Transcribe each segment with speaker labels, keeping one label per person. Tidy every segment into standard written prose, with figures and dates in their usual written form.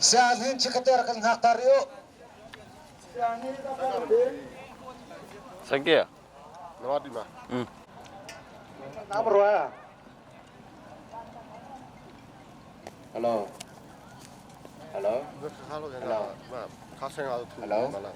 Speaker 1: Sianginn chikhater kan hngak ta rih u.
Speaker 2: Sangke.
Speaker 3: Hello. Hello. Hello. Hello.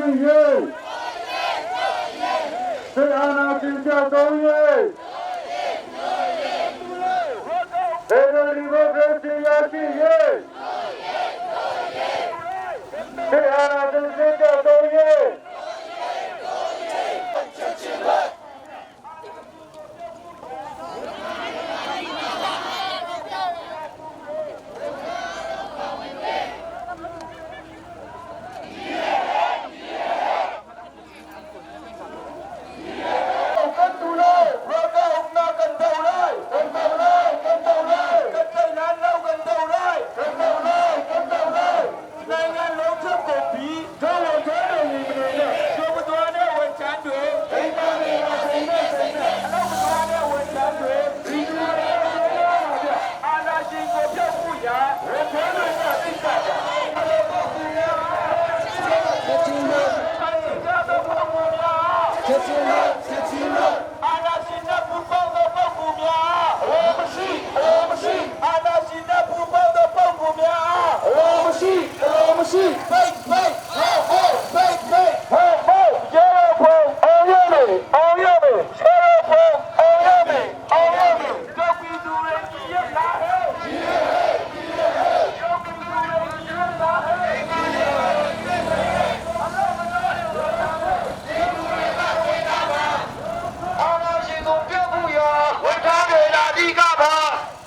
Speaker 1: ရှိရေးစေအာနာရှင်ကြောက်တော့ရေးဖေဒရယ်ဒီမိုကရေစီရရှိရေးစေအာနာရှင်ကြောက်တော့ရေး
Speaker 2: ကန်တူလိုက်ရောကဥနာကန်တူလိုက်ကန်တူလိုက်ကန်တူလိုက်ကန်တိုင်လန်လောက်ကန်တူလိုက်ကန်တူလိုက်ကန်တူလိုက်နိုင်ငံလုံးချက်ကုန်ပြီတို့ဝန်ထဲတွေနေမနေနဲ့တို့မတော်တဲ့ဝန်ချမ်းတွေအိမ်မနေပါစိန်နဲ့စိန်နဲ့အလုပ်မတော်တဲ့ဝန်ချမ်းတွေဒီလူတွေတွေအာနာရှင်ကိုပြောက်ဖို့ရာဝန်ထဲတွေကသိကြတာအလုပ်ပုဂ္ဂိုလ်များ
Speaker 1: ချက်ချင်းလို့
Speaker 2: ဆိုင်ကြတဲ့ပုဂ္ဂိုလ်များ
Speaker 1: ချက်ချင်းလို့ချက်ချင်းလို့
Speaker 2: အာနာရှင်နဲ့ပူပေါင်းသောပုဂ္ဂိုလ်များအလိုမရှိအလိုမရှိအာနာရှင်နဲ့ပူပေါင်းသောပုဂ္ဂိုလ်များအလိုမရှိအလိုမရှိဖိတ်ဖိတ်ဟောဟောဖိတ်ဖိတ်ဟောဟောရေဖုံအောင်ရမေအောင်ရမေရေဖုံအောင်ရမေအောင်ရမေတို့ပြည်သူတွေကြီးရလာဟဲ့ကြီးရဟဲ့ကြီးရဟဲ့တို့ပြည်သူတွေကြီးရလာဟဲ့
Speaker 1: အာနာရှင်ကိုပြောက်ဖို့ရာဝန်ထားတွေလာအဓိကပါ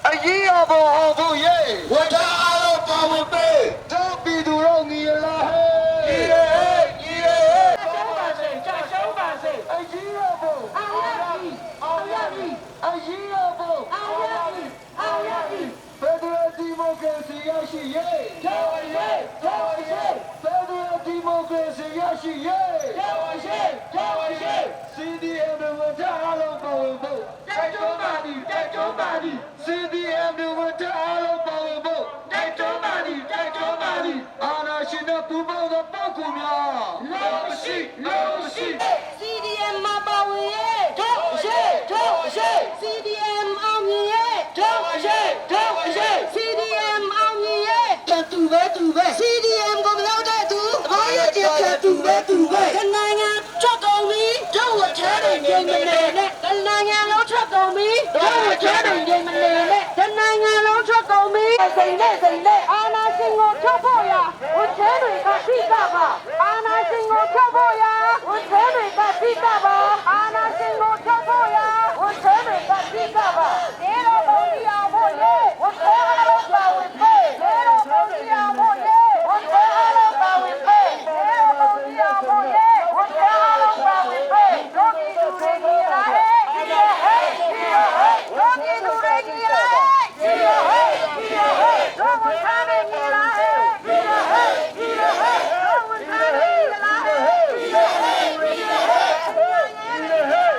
Speaker 1: အရေးတော်ပုံအောင်ဖို့ရေးဝန်ထားအားလုံးပါဝင်ပေးတို့ပြည်သူတို့ညီလာဟဲ့ညီရဟဲ့ညီရဟဲ့
Speaker 4: ရှုံးပါစေကြာရှုံးပါစေ
Speaker 1: အရေးတော်ပုံ
Speaker 4: အောင်ရမည်အောင်ရမည်
Speaker 1: အရေးတော်ပုံ
Speaker 4: အောင်ရမည်အောင်ရမည်
Speaker 1: ဖက်ဒရယ်ဒီမိုကရေစီရရှိရေး
Speaker 4: ကျော်ရဲကျော်ရဲ
Speaker 1: ဖက်ဒရယ်ဒီမိုကရေစီရရှိရေး
Speaker 4: ကျော်ရဲကျော်ရဲ
Speaker 1: CDM တွေဝန်ထမ်းအားလုံးပါဝင်ဖို့
Speaker 4: တိုက်တွန်းပါသည်တိုက်တွန်းပါသည်
Speaker 1: CDM တွေဝန်ထမ်းအားလုံးပါဝင်ဖို့
Speaker 4: တိုက်တွန်းပါသည်တိုက်တွန်းပါသည်
Speaker 1: အာနာရှင်တို့ပူးပေါင်းသောပုဂ္ဂိုလ်များ
Speaker 4: လုံးမရှိလုံးမရှိ
Speaker 5: CDM မှာပါဝင်ရဲ့တို့ရဲတို့ရဲ CDM အောင်မြင်ရဲ့တို့ရဲတို့ရဲ CDM အောင်မြင်ရဲ့တူပဲတူပဲ CDM ကိုမလုပ်တဲ့သူဘာရတဲ့ချက်တူပဲတူပဲခနိုင်ငံထွက်ကုန်ပြီတို့ဝထဲတွေနေမနေနဲ့တနိုင်ငံလုံးထွက်ကုန်ပြီတို့ဝထဲတွေနေမနေနဲ့တနိုင်ငံလုံးထွက်ကုန်ပြီစိန်နဲ့စိန်နဲ့အာနာရှင်ကိုထုတ်ဖို့ရာဝထဲတွေကသိတာပါအာနာရှင်ကိုထုတ်ဖို့ရာဝထဲတွေကသိတာပါအာနာရှင်ကိုထုတ်ဖို့ရာဝထဲတွေကသိတာပါဒီလိုပုံပြအောင်ဖို့လေဝထဲအားလုံးပါဝင်ပေးဒီလိုပုံပြအောင်ဖို့လေဝထဲအားလုံးပါဝင်ပေးဒီလိုပုံပြအောင်ဖို့လေဝထဲအားလုံးပါဝင်ပေးတို့ပြည်သူတွေကြီးလာဟဲ့ကြီးရဟဲ့ကြီးရဟဲ့တို့ပြည်သူတွေကြီးလာဟဲ့ကြီးရဟဲ့ကြီးရဟဲ့တို့ဝန်ထမ်းတွေကြီးလာဟဲ့ကြီးရဟဲ့ကြီးရဟဲ့တို့ဝန်ထမ်းတွေကြီးလာဟဲ့ကြီးရဟဲ့ကြီးရဟဲ့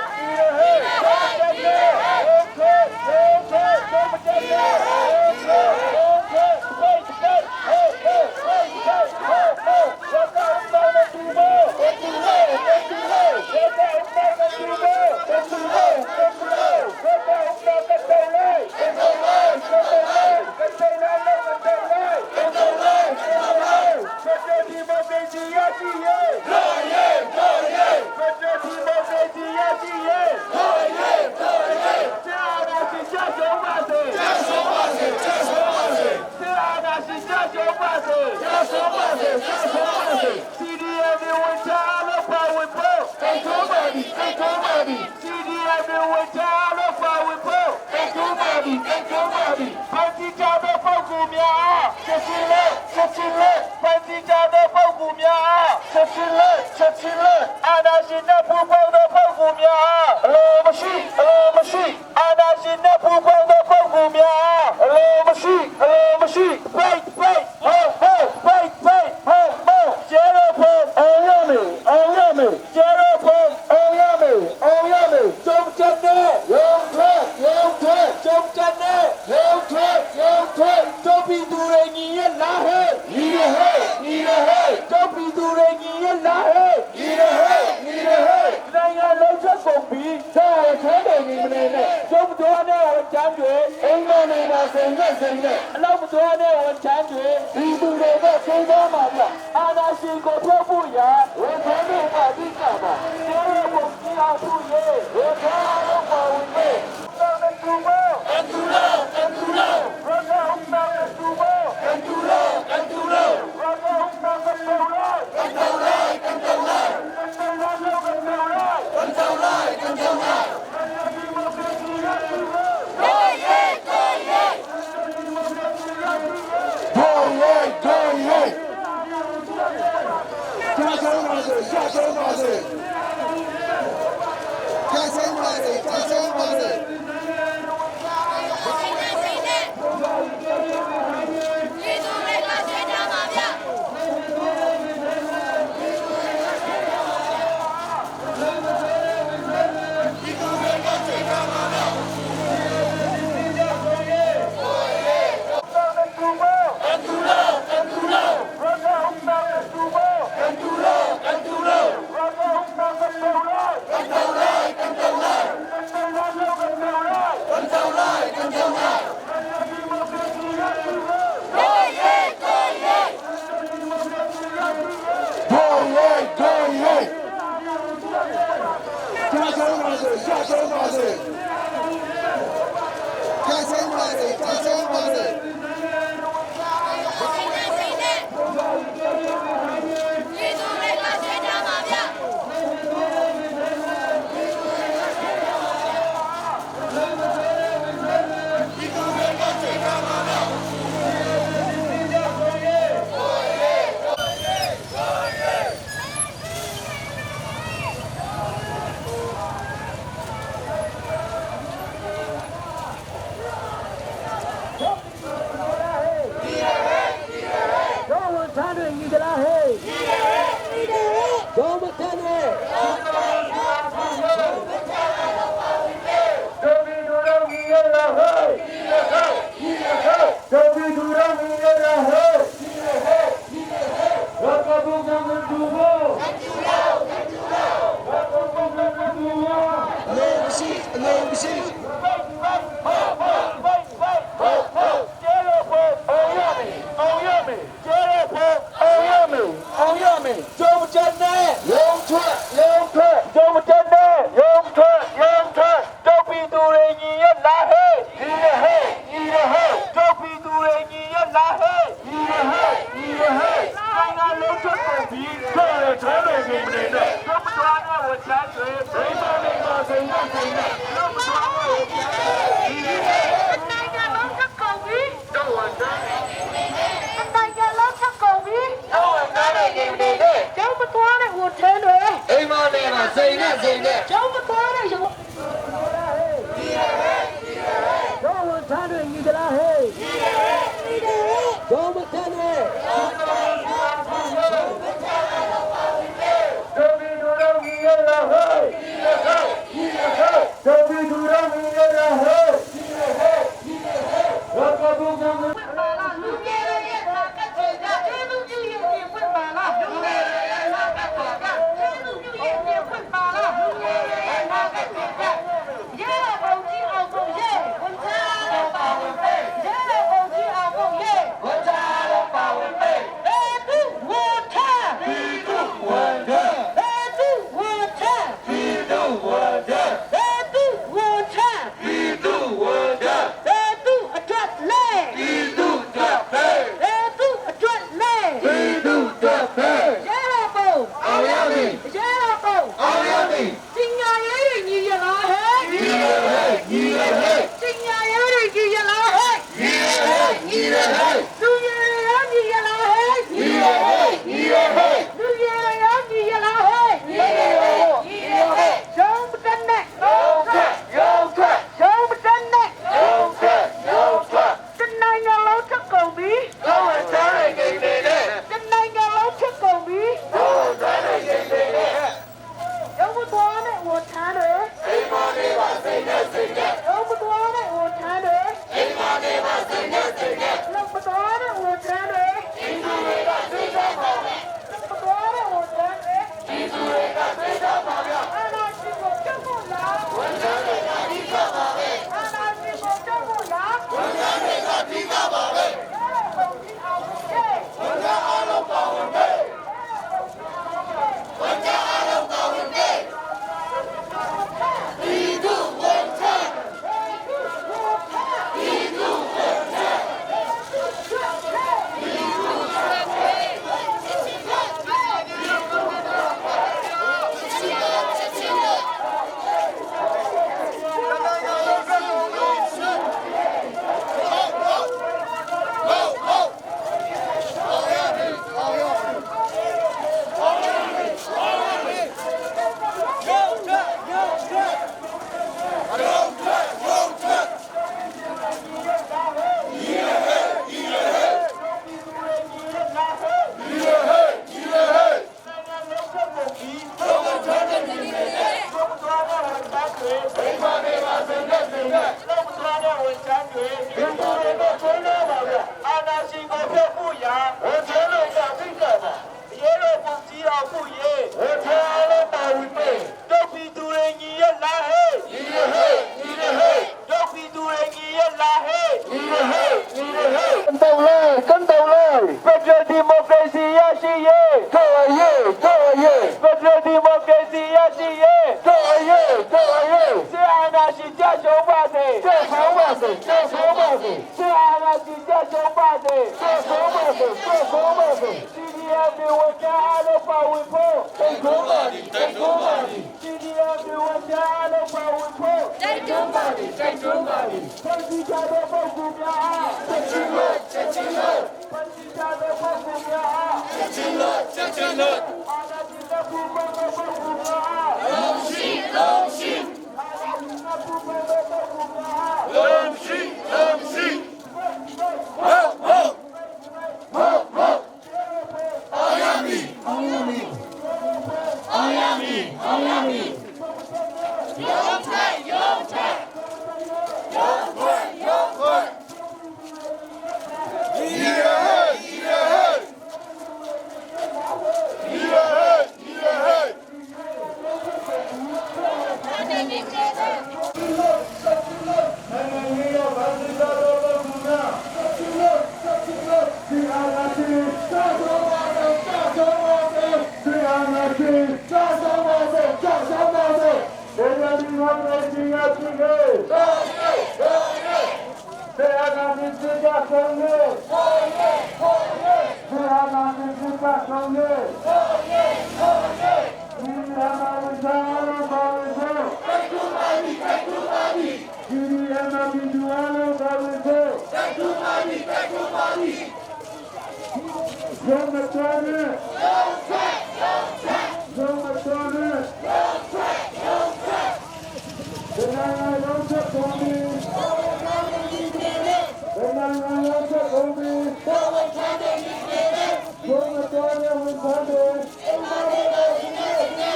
Speaker 2: CDM ဝင်ချလို့ပါဝင်ဖို့တိုက်တွန်းပါသည်တိုက်တွန်းပါသည် CDM ဝင်ချလို့ပါဝင်ဖို့တိုက်တွန်းပါသည်တိုက်တွန်းပါသည်ဖန်တီကြတဲ့ပုဂ္ဂိုလ်များချက်ချင်းလက်ချက်ချင်းလက်ဖန်တီကြတဲ့ပုဂ္ဂိုလ်များချက်ချင်းလက်ချက်ချင်းလက်အာနာရှင်နဲ့ပူပေါင်းတဲ့ပုဂ္ဂိုလ်များအလိုမရှိအလိုမရှိအာနာရှင်နဲ့ပူပေါင်းတဲ့ပုဂ္ဂိုလ်များအလိုမရှိအလိုမရှိပိတ်ပိတ်ဟောဟောပိတ်ပိတ်ဟောဟောကျဲတော့ဖို့အောင်ရမယ်အောင်ရမယ်ကျဲတော့ဖို့အောင်ရမယ်အောင်ရမယ်ကျုံချက်နဲ့
Speaker 1: ရုံထွက်ရုံထွက်
Speaker 2: ကျုံချက်နဲ့
Speaker 1: ရုံထွက်ရုံထွက်
Speaker 2: တို့ပြည်သူတွေညီရလားဟဲ့
Speaker 1: ညီရဟဲ့ညီရဟဲ့
Speaker 2: တို့ပြည်သူတွေညီရလားဟဲ့
Speaker 1: ညီရဟဲ့ညီရဟဲ့
Speaker 2: နိုင်ငံလုံးချက်ကုန်ပြီတဲ့ခဲတယ်ညီမနေနဲ့ကျုံတော်နဲ့ချမ်းတွေ
Speaker 1: အိမ်မနေပါစိန်နဲ့စိန်နဲ့
Speaker 2: အလောက်မတော်နဲ့ချမ်းတွေ
Speaker 1: ဒီသူတွေကသိသွားမှာဗျ
Speaker 2: အာနာရှင်ကိုပြောဖို့ရာ
Speaker 1: ဝန်ထ စေရှာဆုံးပါစေကြာဆုံးပါစေကြာဆုံးပါစေ
Speaker 6: စိတ်နဲ့စိတ်နဲ့ပြည်သူတွေကရှင်းကြပါဗျ။
Speaker 1: တို့ရဲတို့ရဲကြာဆုံးပါစေရှာဆုံးပါစေကြာဆုံးပါစေကြာဆုံးပါစေ
Speaker 6: စိတ်နဲ့စိတ်နဲ့ပြည်သူတွေကရှင်းကြပါဗျ။
Speaker 4: တို့ဝန်ထမ်းတွေညီကြလားဟဲ့ညီတယ်ညီတယ်တို့မထမ်းတွေ
Speaker 2: တို့ဘီတို့ရောညီရလားဟဲ့တို့ဘီတို့ရောညီရလားဟဲ့ရကဘူကမတူဘောရကဘူကမတူဘော
Speaker 1: အလုံးမရှိအလုံးမရှိ
Speaker 2: ကျဲလို့ဖို့အောင်ရမယ်အောင်ရမယ်ကျဲလို့ဖို့အောင်ရမယ်အောင်ရမယ်ကျုံချန်နဲ့
Speaker 1: ရုံထွက်
Speaker 2: ရုံထွက်ကျုံချန်နဲ့ရုံထွက်ရုံထွက်တို့ပီသူတွေညီရလားဟဲ့ညီရဟဲ့ညီရဟဲ့တို့ပီသူတွေညီရလားဟဲ့ညီရဟဲ့ညီရဟဲ့နိုင်ငံလုံးထွက်ကုန်ပြီထွက်ရထွက်တယ်ကိုမနေနဲ့တို့မတော်တဲ့ဝချမ်းတွေဒိမနေပါစိန်နဲ့စိန်နဲ့တို့မတော်တဲ့ဝချမ်းတွေညီရဟဲ့
Speaker 5: နိုင်ငံလုံးထက်ကုန်ပြီတို့ဝန်ထမ်းနိုင်ငံလုံးထက်ကုန်ပြီ
Speaker 2: တို့ဝန်ထမ်းတွေညီနေနဲ့
Speaker 5: ကျောင်းမသွားတဲ့ဝန်ထမ်းတွေ
Speaker 1: အိမ်မနေမှာစိန်နဲ့စိန်နဲ့
Speaker 5: ကျောင်းမသွားတဲ့ရုံတို့ဝန်ထမ်းတွေညီကြလားဟဲ့ညီတယ်ညီတယ်တို့မထမ်းတွေ
Speaker 2: တို့ဘီတို့ရောညီရလားဟဲ့ညီရဟဲ့ညီရဟဲ့တို့ဘီတို့ရောညီရလားဟဲ့ညီရဟဲ့ညီရဟဲ့ရကဘူကမ
Speaker 5: ဖွင့်ပါလားလူငယ်တွေရဲ့နာကတ်ချေကကျေးဇူးပြုရင်ပြင်ဖွင့်ပါလားလူငယ်တွေရဲ့နာကတ်ချေကကျေးဇူးပြုရင်ပြင်ဖွင့်ပါလားလူငယ်တွေရဲ့နာကတ်ချေကရဲတော်ပုံကြီးအောင်ပုံရဲဝန်ထမ်းတော်ပါဝင်ပဲရဲ
Speaker 2: ကျဆုံးပါစေကျဆုံးပါစေဆရာနာကြည်ကြဆုံးပါစေကျဆုံးပါစေကျဆုံးပါစေ CDM တွေဝန်ချအားလုံးပါဝင်ဖို့တိုက်တွန်းပါသည်တိုက်တွန်းပါသည် CDM တွေဝန်ချအားလုံးပါဝင်ဖို့
Speaker 6: တိုက်တွန်းပါသည်တိုက်တွန်းပါသည်
Speaker 2: ဖန်တီးကြတဲ့ပုဂ္ဂိုလ်များအား
Speaker 6: ချက်ချင်းလို့ချက်ချင်းလို့
Speaker 2: ဖန်တီးကြတဲ့ပုဂ္ဂိုလ်များအား
Speaker 6: ချက်ချင်းလို့ချက်ချင်းလို့
Speaker 2: အာနာတိတပူပန်တဲ့ပုဂ္ဂိုလ်များအား
Speaker 6: လုံးရှိလုံးရှိ
Speaker 2: အာနာတိတပူပန်တဲ့ပုဂ္ဂိုလ်များအား
Speaker 6: လုံးရှိလုံးရှိဟုတ်ဟုတ်ဟုတ်ဟုတ်အောင်ရမည်အောင်ရမည်အောင်ရမည်အောင်ရမည်ရုံးထွက်ရုံးထွက်ရုံးထွက်ရုံးထွက်
Speaker 1: ညီရဟဲ့ညီရဟဲ့ညီရဟဲ့ညီရဟဲ့
Speaker 2: နိုင်ငံရေးရောဗန်စီတာတော်ပုဂ္ဂိုလ်များဆက်ချလို့ဆက်ချလို့ဒီအာနာတိသာသောပါစေသာသောပါစေဒီအာနာတိသာသောပါစေသာသောပါစေဒေဝဒီဝန္တေတိယတိကေ
Speaker 1: တော်ရဲတော်ရဲ
Speaker 2: ဒေအာနာတိစေကြဆုံးလေ
Speaker 1: တော်ရဲတော်ရဲ
Speaker 2: ဒေအာနာတိစေကြဆုံးလေ
Speaker 1: တော်ရဲတော်ရဲ
Speaker 2: ဒီအာနာဝဇာလဘာဝဇေ
Speaker 1: တိုက်တွန်းပါသည်တိုက်တွန်းပါသည်
Speaker 2: ဒီအာနာတိဒူအာလဘာဝဇေ
Speaker 1: တိုက်တွန်းပါသည်တိုက်တွန်းပါသည်
Speaker 2: ယောမတော်နေ
Speaker 1: ရုံးထွက်ရုံးထွက်
Speaker 2: ယောမတော်နေ
Speaker 1: ရုံးထွက်ရုံးထွက်
Speaker 2: ဒေနာလုံးချက်ကုန်ပြီ
Speaker 6: တော်ဝန်ခံတဲ့ဒီတွေနဲ့
Speaker 2: ဒေနာလုံးချက်ကုန်ပြီ
Speaker 6: တော်ဝန်ခံတဲ့ဒီတွေနဲ့
Speaker 2: ယောမတော်နေဝန်ခံတယ်
Speaker 6: အိမ်မလေးတို့ဒီနေ့နဲ့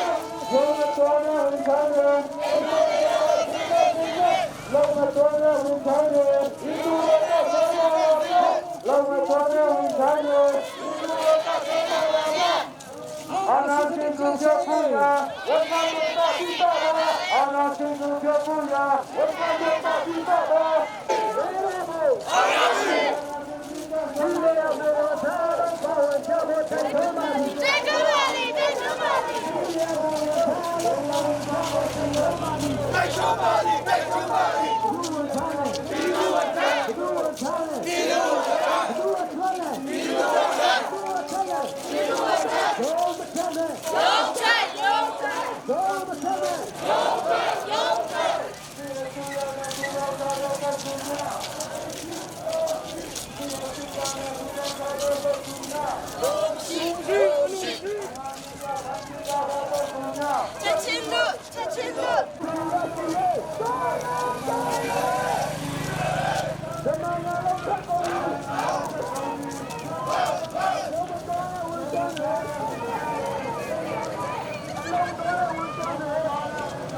Speaker 2: ယောမတော်နေဝန်ခံတယ်
Speaker 6: အိမ်မလေးတို့ဒီနေ့ဒီနေ့
Speaker 2: လောမတော်နေဝန်ခံတယ်
Speaker 1: ဒီလူတွေကဆောင်းပါဗျာ
Speaker 2: လောမတော်နေဝန်ခံတယ်
Speaker 1: ဒီလူတွေကဆောင်းပါဗျာ
Speaker 2: အာနာရှင်ကိုပြောဖို့ရာ
Speaker 1: ဝန်ခံတွေကပြီးပါပါ
Speaker 2: အာနာရှင်ကိုပြောဖို့ရာ
Speaker 1: ဝန်ခံတွေကပြီးပါပါ
Speaker 6: အောင်ရမည်
Speaker 2: ဒီလိုရမေဝသာဘာဝချဖို့ထိုင်တော်မှာ
Speaker 6: တိုက်တွန်းပါသည်တိုက်တွန်းပါသည်
Speaker 1: တိုက်ချုံးပါသည်တိုက်ချုံးပါသည်ဒီလူဝန်ထမ်းဒီလူဝန်ထမ်းဒီလူဝန်ထမ်းဒီလူဝန်ထမ်း
Speaker 6: ဒီလူဝန်ထမ်းရုံးထွက်ရုံးထွက်ရုံးထွက်ရုံးထွက် ချက်ချင်းလို့ချက်ချင်းလို့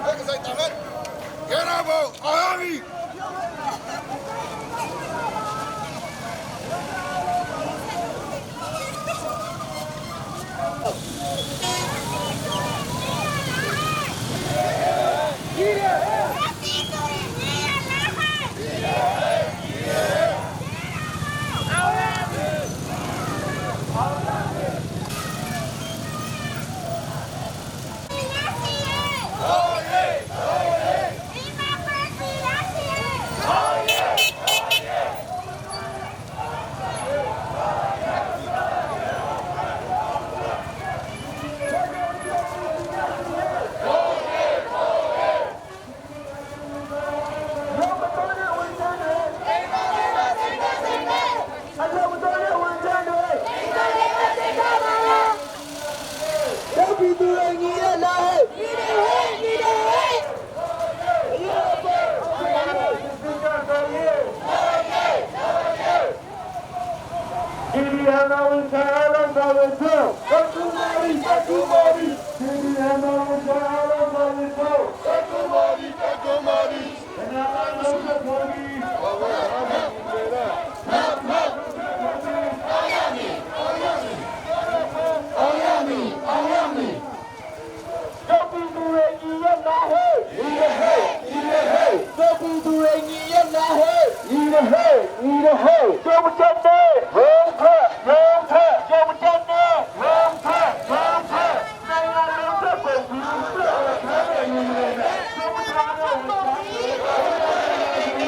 Speaker 1: အဲ့ကစိုက်တာမဲ့ရရဘောအောင်ရမည်
Speaker 6: တီးတူညီရလားဟဲ့
Speaker 1: တော်ရဲ
Speaker 6: ဒီမှာဖက်စီရစီ
Speaker 2: ယောမတော်နေဝန်ခံတယ်
Speaker 6: စိတ်ပါစိတ်ပါစိတ်ပါ
Speaker 2: အလောမတော်နေဝန်ခံတယ်
Speaker 6: စိတ်ပါစိတ်ပါစိတ်ပါပါလား
Speaker 4: တို့ပြည်သူတွေညီရလားဟဲ့
Speaker 6: ညီတယ်ဟဲ့ညီတယ်ဟဲ့
Speaker 2: ဒီကတော်ရဲဒီအာနာဝန်ခံအလုံးဘာဝဇေ
Speaker 1: တိုက်ချုံးပါသည်တိုက်ချုံးပါသည်
Speaker 2: ဒီအာနာဝန်ခံအလုံးဘာဝဇေ
Speaker 1: တိုက်ချုံးပါသည်တိုက်ချုံးပါသည်
Speaker 2: ဒေနာလုံးချက်ကုန်ပြီ
Speaker 1: ဘာဝရမည်လေလားအောင်ရမည်အောင်ရမည်အောင်ရမည်အောင်ရမည်
Speaker 2: တို့ပြည်သူတွေညီရလားဟဲ့
Speaker 1: ဒီရဟဲ့ဒီရဟဲ့
Speaker 4: တို့ပြည်သူတွေညီရလားဟဲ့
Speaker 2: ညီရဟဲ့ညီရဟဲ့တို့မချက်နဲ့ရုံးခရုံးခတို့မချက်နဲ့ရုံးခရုံးခနိုင်ငံလုံးချက်ကုန်ပြီတို့မချက်နဲ့တို့မချက်နဲ့
Speaker 6: ပုံပြီး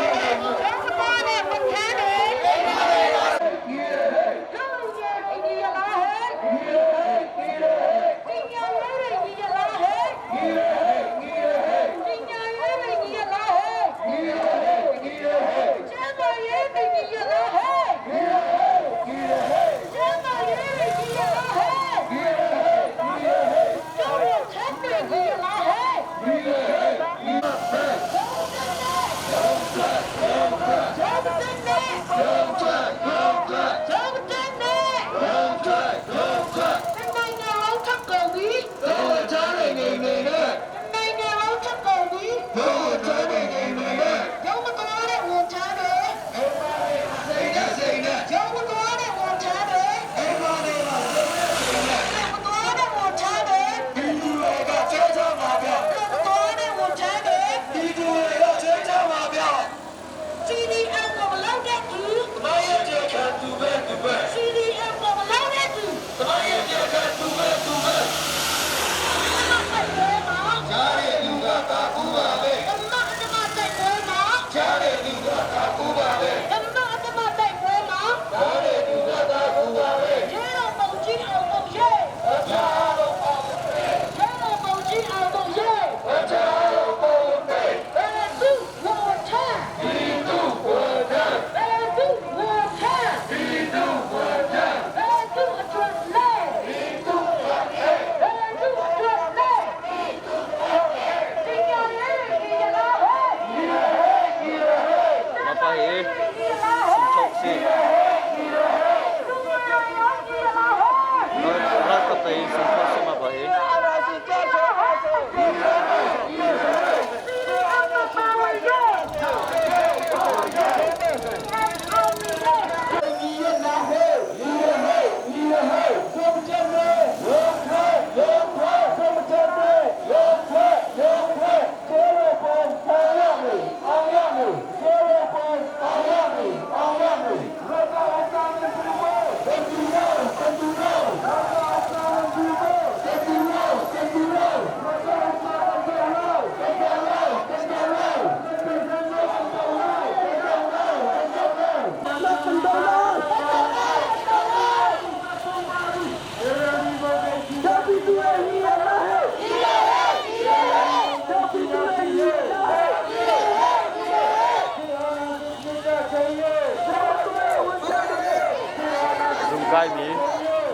Speaker 7: kaimi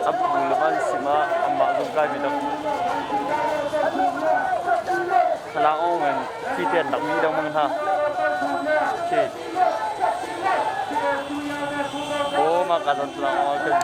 Speaker 7: a bu le an si ma anmah zung kaimi dang thlalak ong in thiten lakmi dengmang hna khi. Aw mah ka zawn thlalak ong ah khin.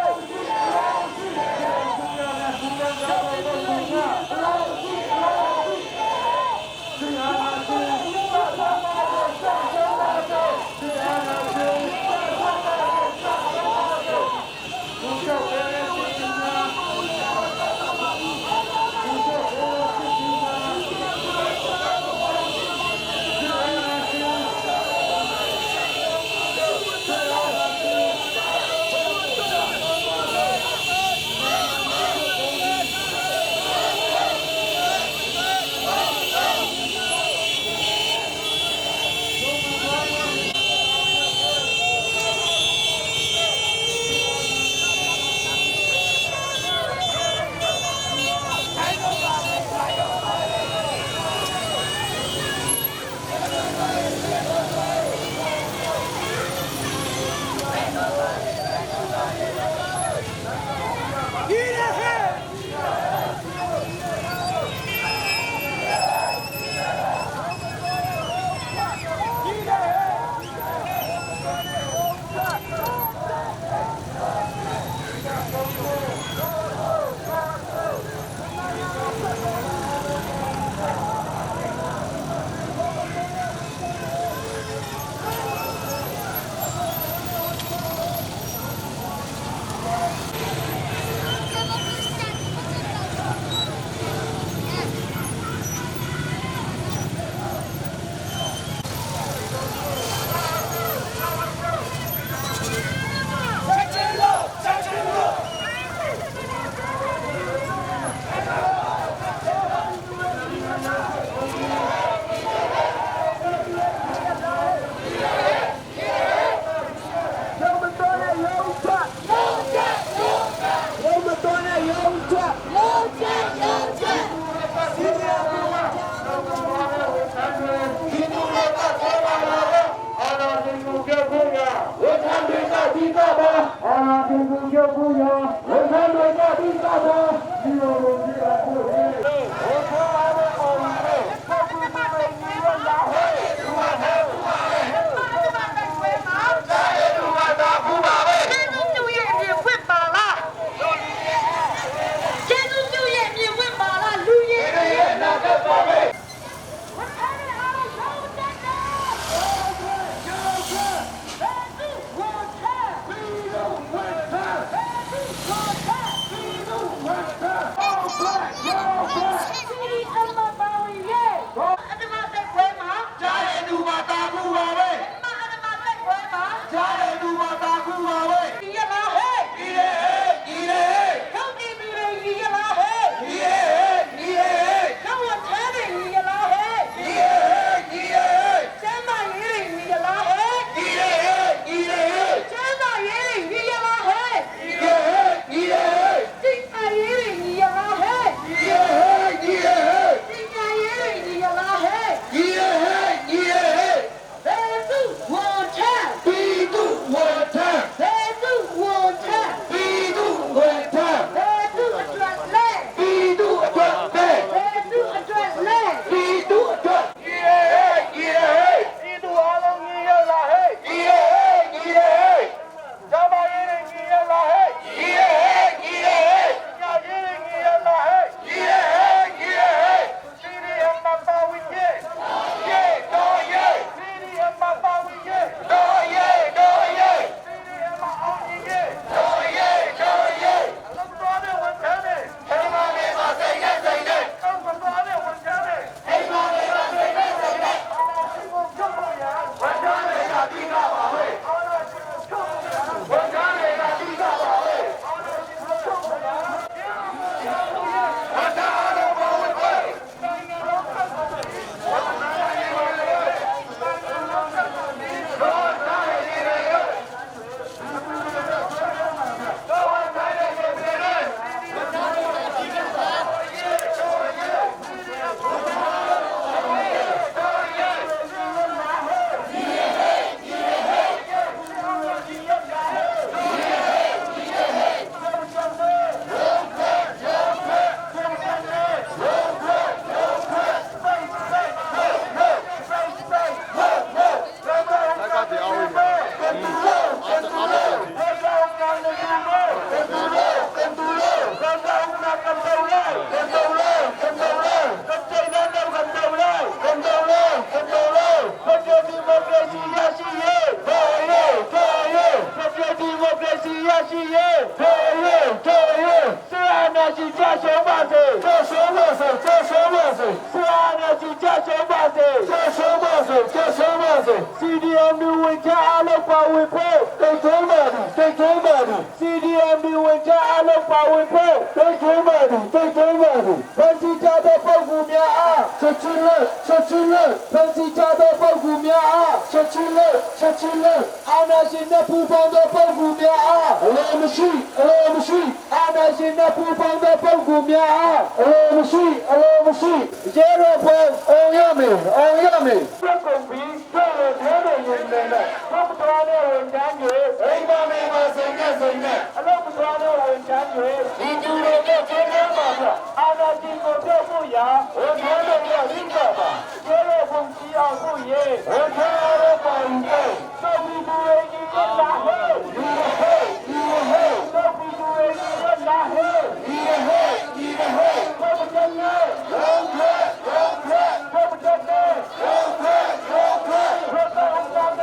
Speaker 2: စေ CDM တွေဝင်ချအားလုံးပါဝင်ဖို့တိတ်ထုံးပါသည်တိတ်ထုံးပါသည် CDM တွေဝင်ချအားလုံးပါဝင်ဖို့တိတ်ထုံးပါသည်တိတ်ထုံးပါသည်ဖန်စီကြသောပုဂ္ဂိုလ်များအားချက်ချင်းလက်ချက်ချင်းလက်ဖန်စီကြသောပုဂ္ဂိုလ်များအားချက်ချင်းလက်ချက်ချင်းလက်အာနာရှင်နဲ့ပူပေါင်းသောပုဂ္ဂိုလ်များအားအလိုမရှိအလိုမရှိအာနာရှင်နဲ့ပူပေါင်းသောပုဂ္ဂိုလ်များအားအလိုမရှိအလိုမရှိရေရောပွဲအောင်ရမယ်အောင်ရမယ်ပြက်ကုန်ပြီးတွေ့ရတဲ့ရင်နဲ့ဘုရားနဲ့ဝန်တန်းတွေအိမ်မမေမစိန်နဲ့စိန်နဲ့အလုံးမသွားတဲ့ဝန်တန်းတွေဒီသူတွေကကျင်းနေပါဗျအာနာရှင်ကိုပြောဖို့ရာဝန်ထမ်းတွေကရင်းပါပါကျဲတော့ဘုံကြီးအောင်ဖို့ရေဝန်ထမ်းရောပါဝင်တဲ့သောဘီသူတွေကြီးလာဟဲ့ဒီဟဲ့ဒီဟဲ့သောဘီသူတွေကြီးလာဟဲ့ဒီဟဲ့ဒီဟဲ့သောဘကြနေလုံးထွက်လုံးထွက်သောဘကြနေလုံးထွက်လုံးထွက်ရောတော့ဥသာတ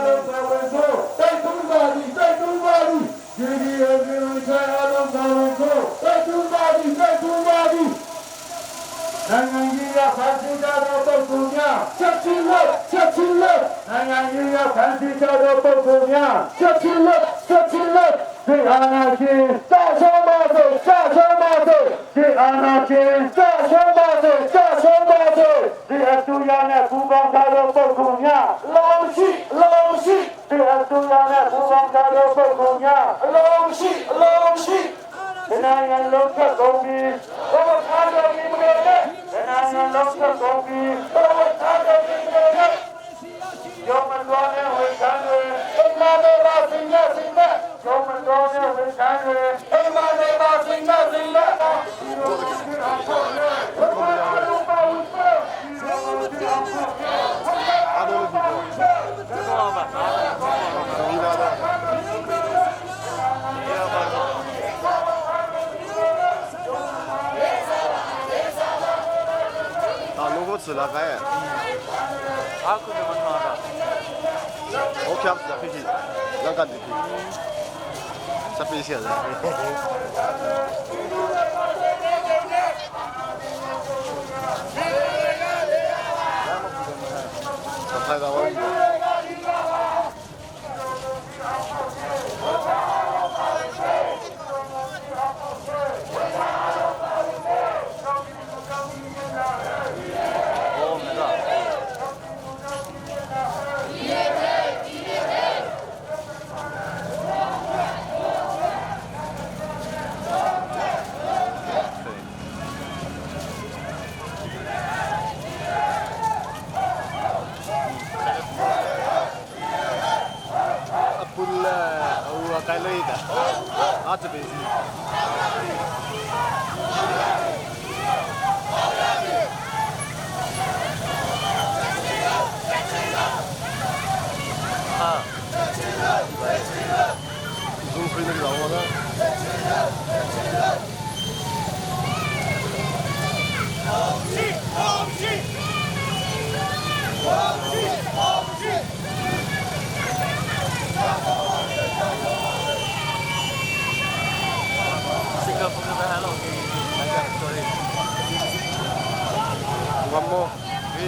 Speaker 2: ဲ့သူဘောတူရောတူရောဥသာတဲ့သူဘော နိုင်ငံရေးရဖန်ဆီးကြသောပုဂ္ဂိုလ်များချက်ချင်းလက်ချက်ချင်းလက်နိုင်ငံရေးရဖန်ဆီးကြသောပုဂ္ဂိုလ်များချက်ချင်းလက်ချက်ချင်းလက်ဒီအာဏာရှင်ကြာဆုံးပါစေကြာဆုံးပါစေဒီအာဏာရှင်ကြာဆုံးပါစေကြာဆုံးပါစေဒီအတူရနဲ့ပူးပေါင်းထားသောပုဂ္ဂိုလ်များလောင်ရှိလောင်ရှိဒီအတူရနဲ့ပူးပေါင်းထားသောပုဂ္ဂိုလ်များလောင်ရှိလောင်ရှိဒီနိုင်ငံလုံးသက်ကုန်ပြီဘောထားတော်မူမလို့နိုင်ငံလုံးသက်ကုန်ပြီဘောထားတော်မူမလို့ယောမတော်နဲ့ဝေခံတွေအိမ်မမေပါစင်ရစင်တဲ့ယောမတော်နဲ့ဝေခံတွေအိမ်မမေပါစင်ရစင်တဲ့
Speaker 3: 到龙口吃了饭。
Speaker 7: အာကုတမထာတာ
Speaker 3: 我偏不飞机，两个地皮，十飞机了。拍到我。
Speaker 7: ဟောမလား
Speaker 3: 不了，我该累的，阿这边是。
Speaker 7: ဟာ
Speaker 3: 总吹那个老我呢？
Speaker 7: စင်ကာပူကဟယ်လိုဒီနိုင်ငံတော်ရေး
Speaker 3: 我么？
Speaker 7: ဒီ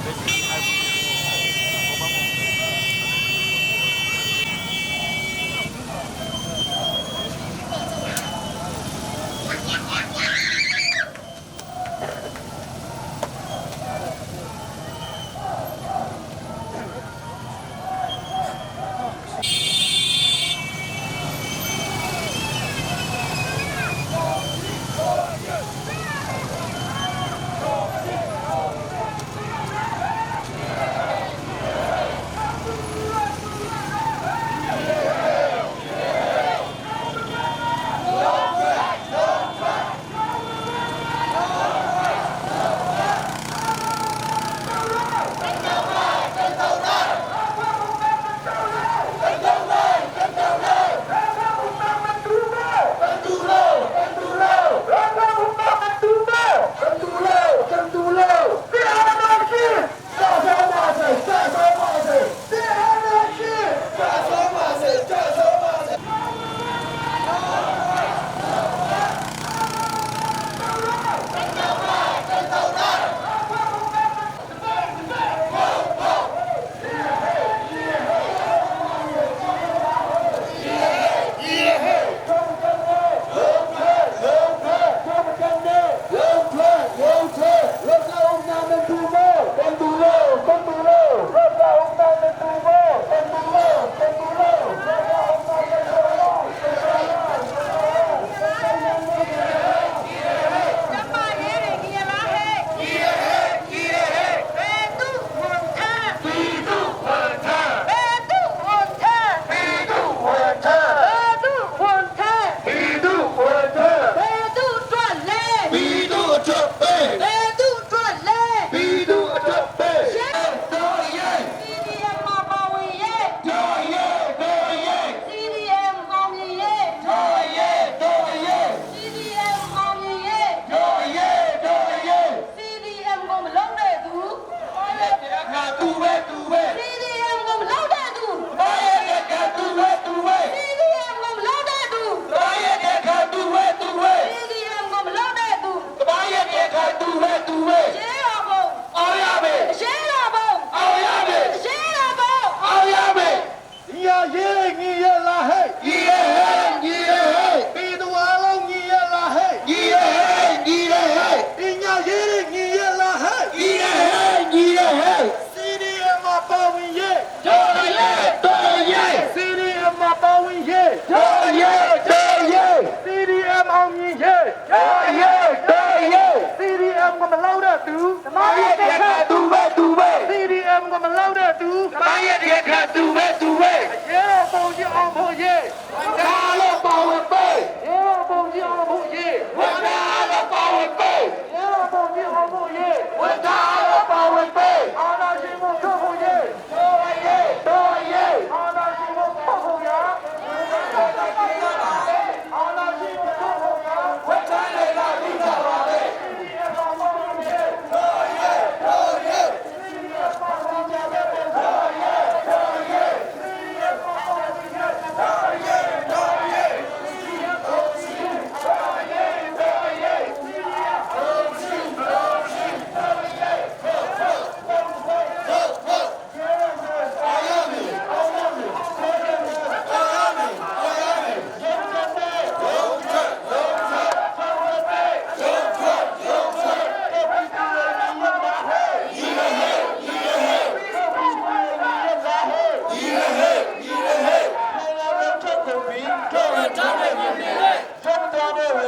Speaker 7: ဘက်စီအိုင်ဘောမမော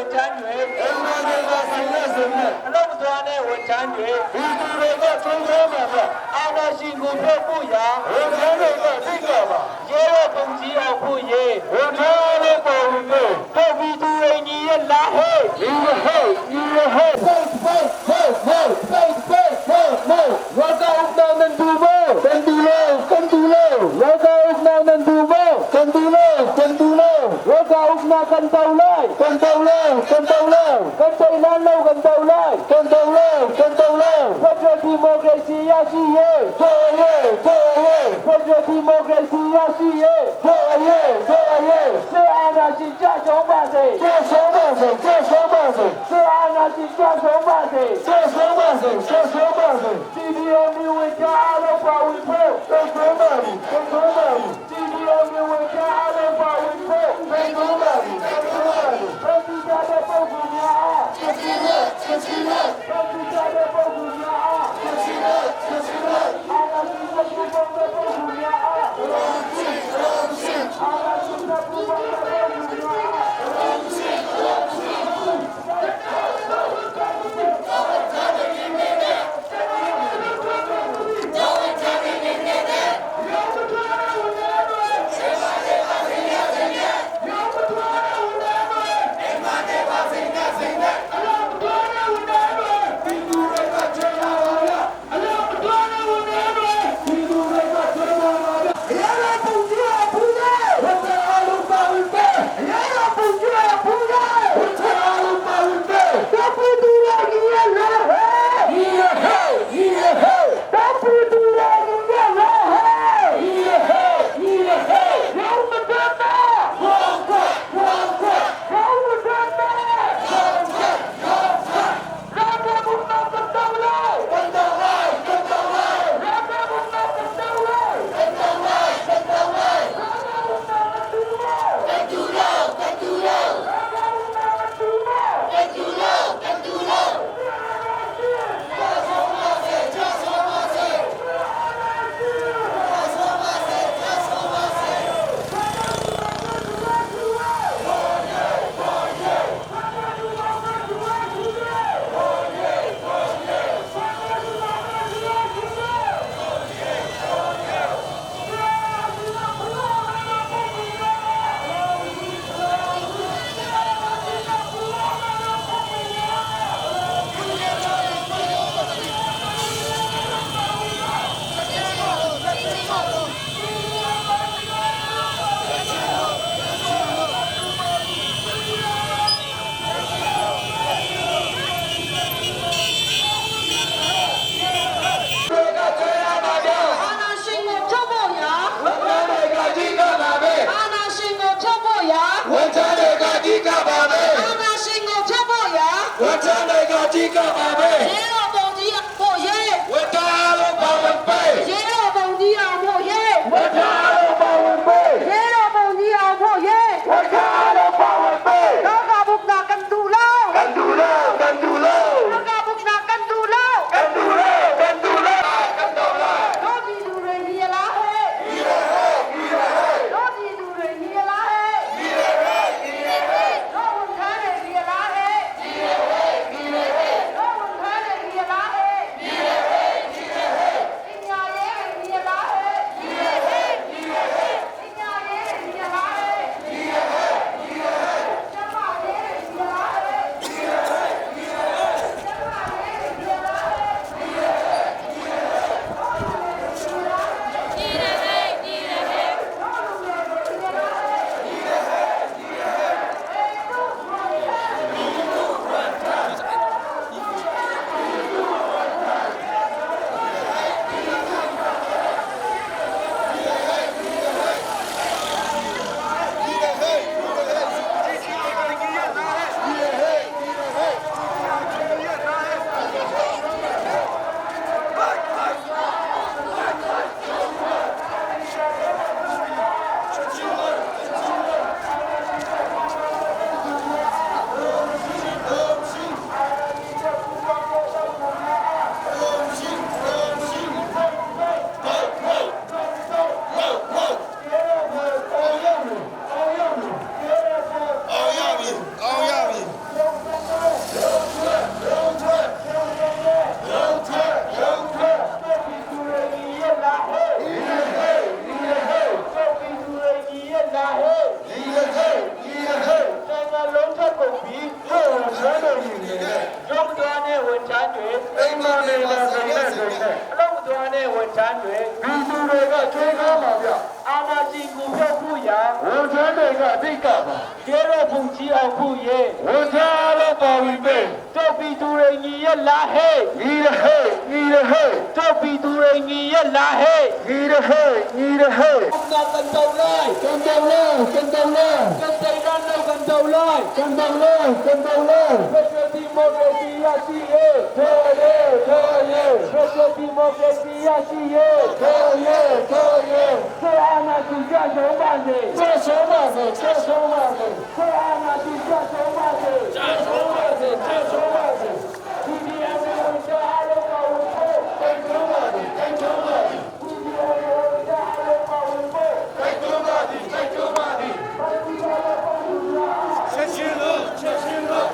Speaker 2: ဝန်ထမ်းတွေအမှန်တွေကဆင်းရဲစင်နဲ့အလုံးသွားတဲ့ဝန်ထမ်းတွေဒီသူတွေကသုံးခေါ်မှာပါအာနာရှင်ကိုဖျက်ဖို့ရာဝန်ထမ်းတွေကသိကြပါရဲရောပုံကြီးအောင်ဖို့ရေဝန်ထမ်းလေးပေါ်ဝင်ဖို့တို့ပြီးသူတွေညီရဲ့လာဟေးညီရဟေးညီရဟေး
Speaker 4: Fight, fight, fight, fight, fight, fight, fight, fight. Wag ka ugnaw ng dumo. Kandulo, kandulo. Wag ka ugnaw ng dumo. Kandulo, kandulo. Wag ka ugnaw kantaulay. Kantaulay, kantaulay. Kantaulay, kantaulay. Kantaulay, kantaulay. Federal Democracy ရရှိရေးတို့ရေးတို့ရေး Federal Democracy ရရှိရေးတို့ရေးတို့ရေးစေအာဏာရှင်ကြရှုံးပါစေကြရှုံးပါစေကြရှုံးပါစေစေအာဏာရှင်ကြရှုံးပါစေကြရှုံးပါစေကြရှုံးပါစေ CDM ဝင်ကြအားလုံးပါဝင်ဖို့ကြရှုံးပါပြီကြရှုံးပါပြီ CDM ဝင်ကြအားလုံးပါဝင်ဖို့ကြရှုံးပါပြီကြရှုံးပါပြီပြည်ကြတဲ့ပုဂ္ဂိုလ်များအားချက်ချင်းနဲ့ချက်ချင်းနဲ့ပြည်ကြတဲ့ပုဂ္ဂိုလ်များအားချက်ချင်းနဲ့ချက်ချင်းနဲ့အာဏာရှင်ပုဂ္ဂိုလ်များအားအာဏာရှင်ပုဂ္ဂိုလ်များအား
Speaker 2: တွေနဲ့ရုံသွားတဲ့ဝန်ထမ်းတွေအိမ်မနေပါစေနဲ့စေနဲ့အလုံးသွားတဲ့ဝန်ထမ်းတွေ
Speaker 1: ဒီသူတွေကချွေးကားပါဗျ
Speaker 2: အာနာရှင်ကိုပြောဖို့ရာ
Speaker 1: ဝန်ထမ်းတွေကအတိတ်ကပါ
Speaker 2: ကျေတော့ဖုန်ကြီးအောင်ဖို့ရေ
Speaker 1: ဝန်ထမ်းအားလုံးပါဝင်ပေး
Speaker 2: တို့ပြည်သူတွေညီရလားဟဲ့
Speaker 1: ညီရဟဲ့ညီရဟဲ့
Speaker 2: တို့ပြည်သူတွေညီရလားဟဲ့
Speaker 1: ညီရဟဲ့ညီရဟဲ့
Speaker 2: ကန်တော်လိုက်
Speaker 4: ကန်တော်လားကန်တော်လား
Speaker 2: ကန်တိုင်ကန်တော့ကန်တော်လိုက်
Speaker 4: ကန်တော်လားကန်တော်လား
Speaker 2: ဖက်ဒရယ်ဒီမိုကရေစီရရှိရေး
Speaker 4: တော်ရဲတော်ရဲ
Speaker 2: ဖက်ဒရယ်ဒီမိုကရေစီရရှိရေး
Speaker 4: တော်ရဲတော်ရဲ
Speaker 2: ဆေအာနာရှင်ကြရုံးပါစေ
Speaker 4: ကျေဆုံးပါစေကျေဆုံးပါစေ
Speaker 2: ဆေအာနာရှင်ကြရုံးပါစေ
Speaker 4: ကျေဆုံးပါစေကျေဆုံးပါစေ
Speaker 2: ဒီဒီအမေဝန်ချအားလုံးပါဝင်ဖို့
Speaker 4: တိုက်တွန်းပါသည်တိုက်တွန်းပါသည်
Speaker 2: ဒီဒီအမေဝန်ချအားလုံးပါဝင်ဖို့
Speaker 4: တိုက်တွန်းပါသည်တိုက်တွန်းပါသည်
Speaker 3: ချက်ချင်းလို့ချက်ချင်းလို့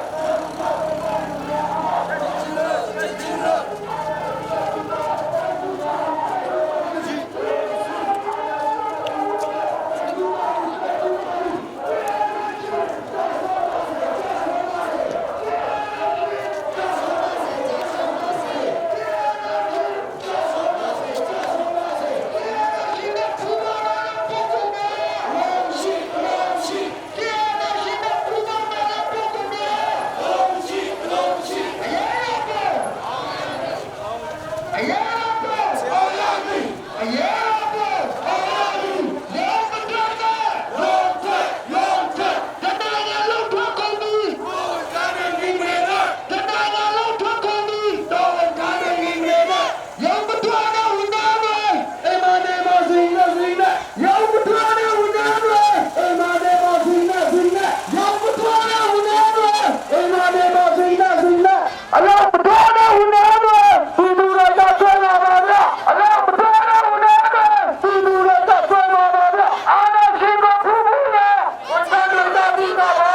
Speaker 4: အိမ်မနေပါစေနဲ့စေနဲ့ရောင်မထွားတဲ့ဝန်ထမ်းတွေအိမ်မနေပါစေနဲ့စေနဲ့ရောင်မထွားတဲ့ဝန်ထမ်းတွေအိမ်မနေပါစေနဲ့စေနဲ့
Speaker 2: အလုံးမတော်တဲ့ဝန်ထမ်းတွေပြည်သူတွေကဆွဲလာပါဗျအလုံးမတော်တဲ့ဝန်ထမ်းတွေပြည်သူတွေကဆွဲလာပါဗျအာနာရှင်ကဖူးဖူးနဲ့ဝန်ထမ်းတွေကပြီးတော့ပါ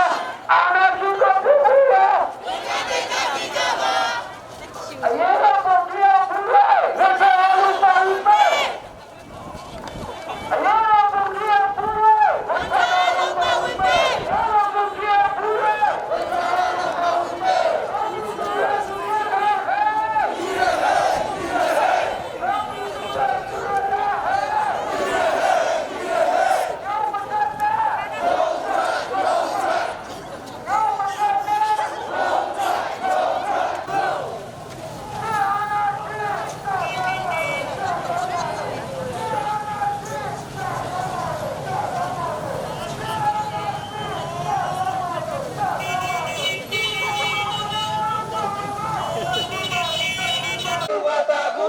Speaker 2: အာနာရှင်ကဖူးဖူးနဲ့အရေးတော်ပုံပြအောင်ဖူးလေဝန်ထမ်းအားလုံးပါဝင်ပါအရေးတော်ပုံပြအောင်ဖူးလေဝန်ထမ်းအားလုံးပါဝင်ပါအရေးတော်ပုံပြအောင်ဖူးလေ
Speaker 5: ကျေး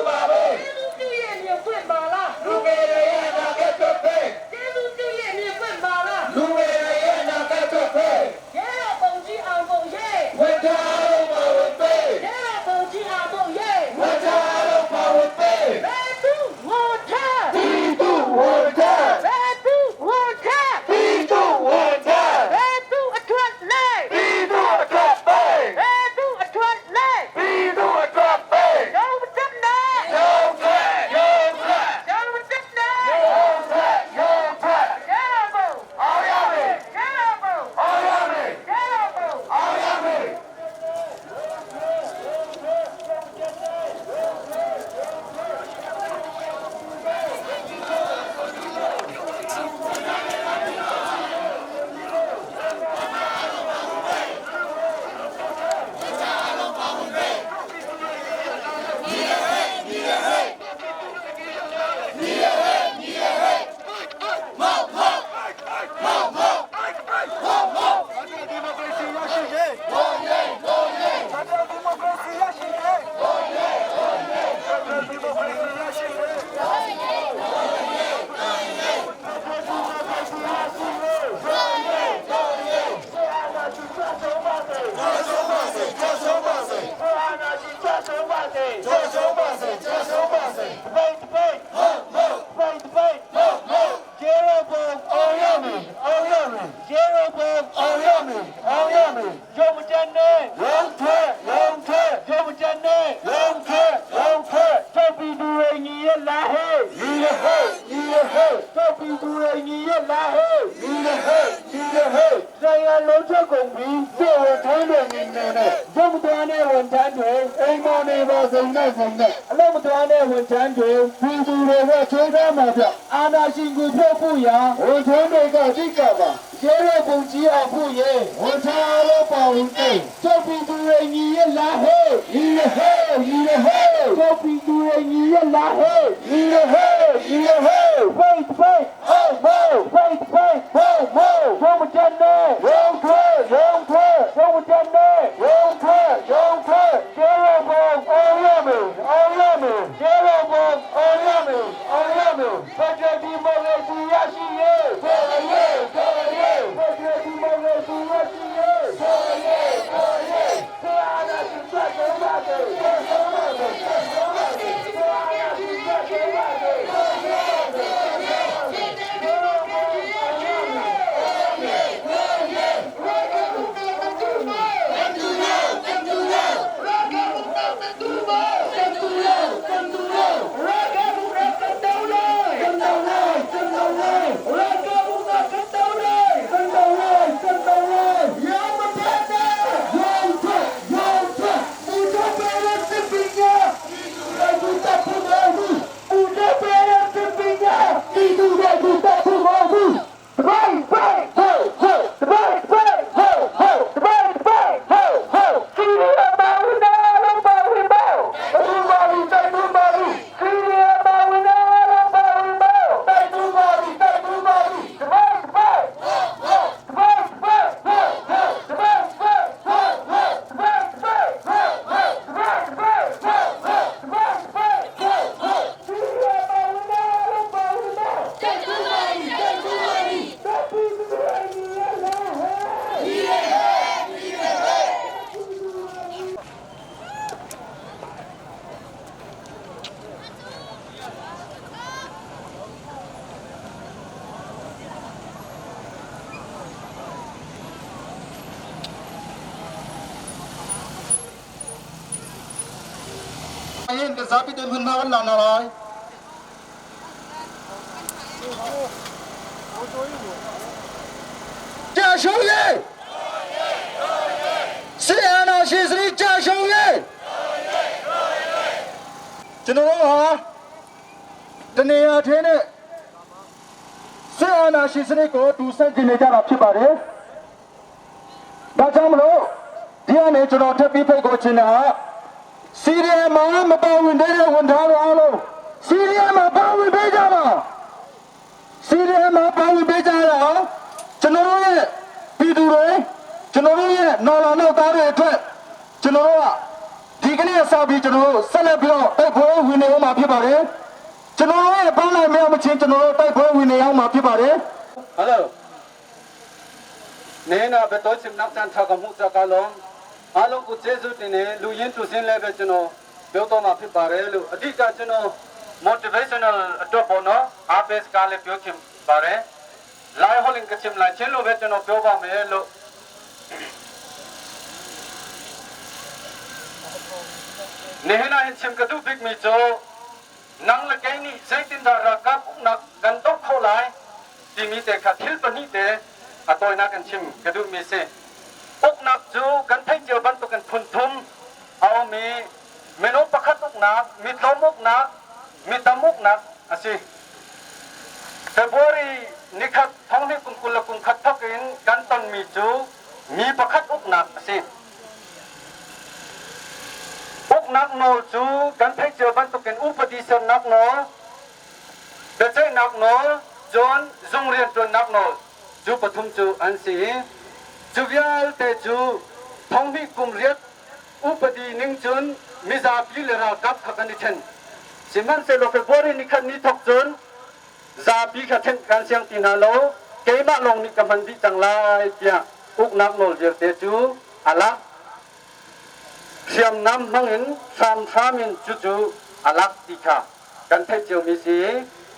Speaker 5: ဇူးပြုရဲ့မြင်ဖွင့်ပါလား
Speaker 1: လူငယ်တွေရဲ့အနာဂတ်အတွက်ပဲ
Speaker 5: ကျေးဇူးပြုရဲ့မြင်ဖွင့်ပါလား
Speaker 1: လူငယ်တွေရဲ့အနာဂတ်အတွက်ပဲ
Speaker 5: ရဲတော်ပုံကြီးအောင်ပုံရဲ့
Speaker 1: ဝန်ထမ်းအားလုံးပါဝင်ပေး
Speaker 5: ရဲတော်ပုံကြီးအောင်ပုံရဲ့
Speaker 1: ဝန်ထမ်းအားလုံးပါဝင်ပေး
Speaker 5: ဘယ်သူဝန်ထမ်း
Speaker 1: ဒီသူဝန်ထမ်း
Speaker 5: ဘယ်သူဝန်ထမ်း
Speaker 1: ဒီသူဝန်ထမ်း
Speaker 5: ဘယ်သူအထွက်လဲ
Speaker 1: ဒီသူအတွက်ပဲ
Speaker 5: ဘယ်သူအထွက်လဲ
Speaker 1: ဒီသူအတွက်ပဲ
Speaker 5: ရုံးတက်နေ
Speaker 1: ရုံးထွက်ရုံးထွက်
Speaker 5: ရုံးတက်နေ
Speaker 1: ရုံးထွက်ရုံးထွက်
Speaker 5: ရဲတော်ပုံ
Speaker 1: အောင်ရမယ်
Speaker 5: ရဲတော်ပုံ
Speaker 1: အောင်ရမယ်
Speaker 5: ရဲတော်ပုံ
Speaker 1: အောင်ရမယ်
Speaker 2: အောင်ရမယ်အောင်ရမယ်ရေရောပုံအောင်ရမယ်အောင်ရမယ်ရုံမတန်နဲ့
Speaker 1: ရုံးထွက်ရုံးထွက်
Speaker 2: ရုံမတန်နဲ့
Speaker 1: ရုံးထွက်ရုံးထွက်
Speaker 2: တို့ပြည်သူတွေညီရလားဟဲ့
Speaker 1: ညီရဟဲ့ညီရဟဲ့
Speaker 2: တို့ပြည်သူတွေညီရလားဟဲ့
Speaker 1: ညီရဟဲ့ညီရဟဲ့
Speaker 2: နိုင်ငံလုံးချက်ကုန်ပြီစေဝန်
Speaker 4: ဝန်ထမ်းတွေနေနေနဲ့ရုံသွားတဲ့ဝန်ထမ်းတွေအိမ်မောင်နေပါစိန်နဲ့စိန်နဲ့အလုံးမသွားတဲ့ဝန်ထမ်းတွေပြည်သူတွေကချွေးထားမှာဗျအာနာရှင်ကိုဖြုတ်ဖို့ရာဝန်ထမ်းတွေကအဓိကပါရဲရဲပုံကြီးအောင်ဖို့ရေဝန်ထမ်းအားလုံးပါဝင်တဲ့ချုပ်ပြည်သူတွေညီရလားဟဲ့ညီရဟဲ့ညီရဟဲ့ချုပ်ပြည်သူတွေညီရလားဟဲ့ညီရဟဲ့ညီရဟဲ့ fight fight oh no fight fight oh no ရုံးတဲ့နဲ့ရုံးထွက်ရုံးထွက်ရုံးတဲ့နဲ့ရုံးထွက်ရုံးထွက်ကျေရောဘုံအောင်ရမယ်အောင်ရမယ်ကျေရောဘုံအောင်ရမယ်အောင်ရမယ်ဖက်ဒရယ်ဒီမိုကရေစီရရှိရေးဖက်ဒရယ်ဖက်ဒရယ်ဖက်ဒရယ်ဒီမိုကရေစီရရှိရေးဖက်ဒရယ်ဖက်ဒရယ်ဆရာနာရှိတဲ့ဆုံးပါတယ်ဆုံးပါတယ်ဆုံးပါတယ်ဆရာနာရှိတဲ့ဆုံးပါတယ်
Speaker 1: ရင်တစားပိတဲ့mun ma kan la na lai ကြာရှုံးရေးစေအာနာရှိစရိကြာရှုံးရေးကျွန်တော်တို့ဟာတနေရာထဲနဲ့စေအာနာရှိစရိကိုတူဆက်ကျင်နေကြတာဖြစ်ပါတယ်။ဒါကြောင့်မလို့ဒီကနေကျွန်တော်ထပ်ပြီးဖိတ်ခေါ်ချင်တာက စီရီယံမှာမပါဝင်တဲ့ဝန်ထားတွေအားလုံးစီရီယံမှာပါဝင်ပေးကြပါစီရီယံမှာပါဝင်ပေးကြရအောင်ကျွန်တော်တို့ရဲ့ပြည်သူတွေကျွန်တော်တို့ရဲ့နော်လာနောက်သားတွေအတွက်ကျွန်တော်တို့ကဒီကနေ့စပြီးကျွန်တော်တို့ဆက်လက်ပြီးတော့တိုက်ပွဲဝင်နေအောင်မှာဖြစ်ပါတယ်ကျွန်တော်တို့ရဲ့ပန်းနိုင်မြောက်မချင်းကျွန်တော်တို့တိုက်ပွဲဝင်နေအောင်မှာဖြစ်ပါတယ်
Speaker 8: ဟယ်လိုနေနာဘတော်ချင်နောက်တန်ထကမှုစကလုံးအားလုံးကိုကျေးဇူးတင်တယ်လူရင်းတူစင်းလည်းပဲကျွန်တော်ပြောတော့မှာဖြစ်ပါတယ်လို့အဓိကကျွန်တော် motivational အတွက်ပေါ့နော်အားပေးစကားလည်းပြောချင်ပါတယ် live holding ကချင်လာချင်းလို့ပဲကျွန်တော်ပြောပါမယ်လို့နေဟနာဟင်ချင်ကတူဘစ်မီချိုနန်းလကိနီဇိတင်ဒါရကပ်နကန်တော့ခေါ်လိုက် ti mi te kha thil pani te atoi na kan chim kadu mi se ok nak chu kan thai cheu ban to kan phun thum aw mi meno pakhat ok nak mi tlom ok nak mi tam ok nak asi February nikhat thongni kum kul kum khat thok in kan ton mi chu mi pakhat ok nak asi ok nak nol chu kan thai cheu ban to kan upadi ser nak nol แต่นักโนจนโรงเรียนจนนักโนจูปทุมจูอันสีจูวิลเตจูทองมีกุมเรียดอุปดีนิ่งจนมิซาพิเลรากับขักันดิเชนสิมันเซโลเฟบรีนิคันนี้ทกจนซาปีขัดเทนการเสียงตีนาโลเกมะลงนี่กำมันดิจังไลเปียอุกนักโนเดียเตจูอาละเสียมน้ำมังอินสามสามินจูจูอาลักติคากันเทเจียวมีสี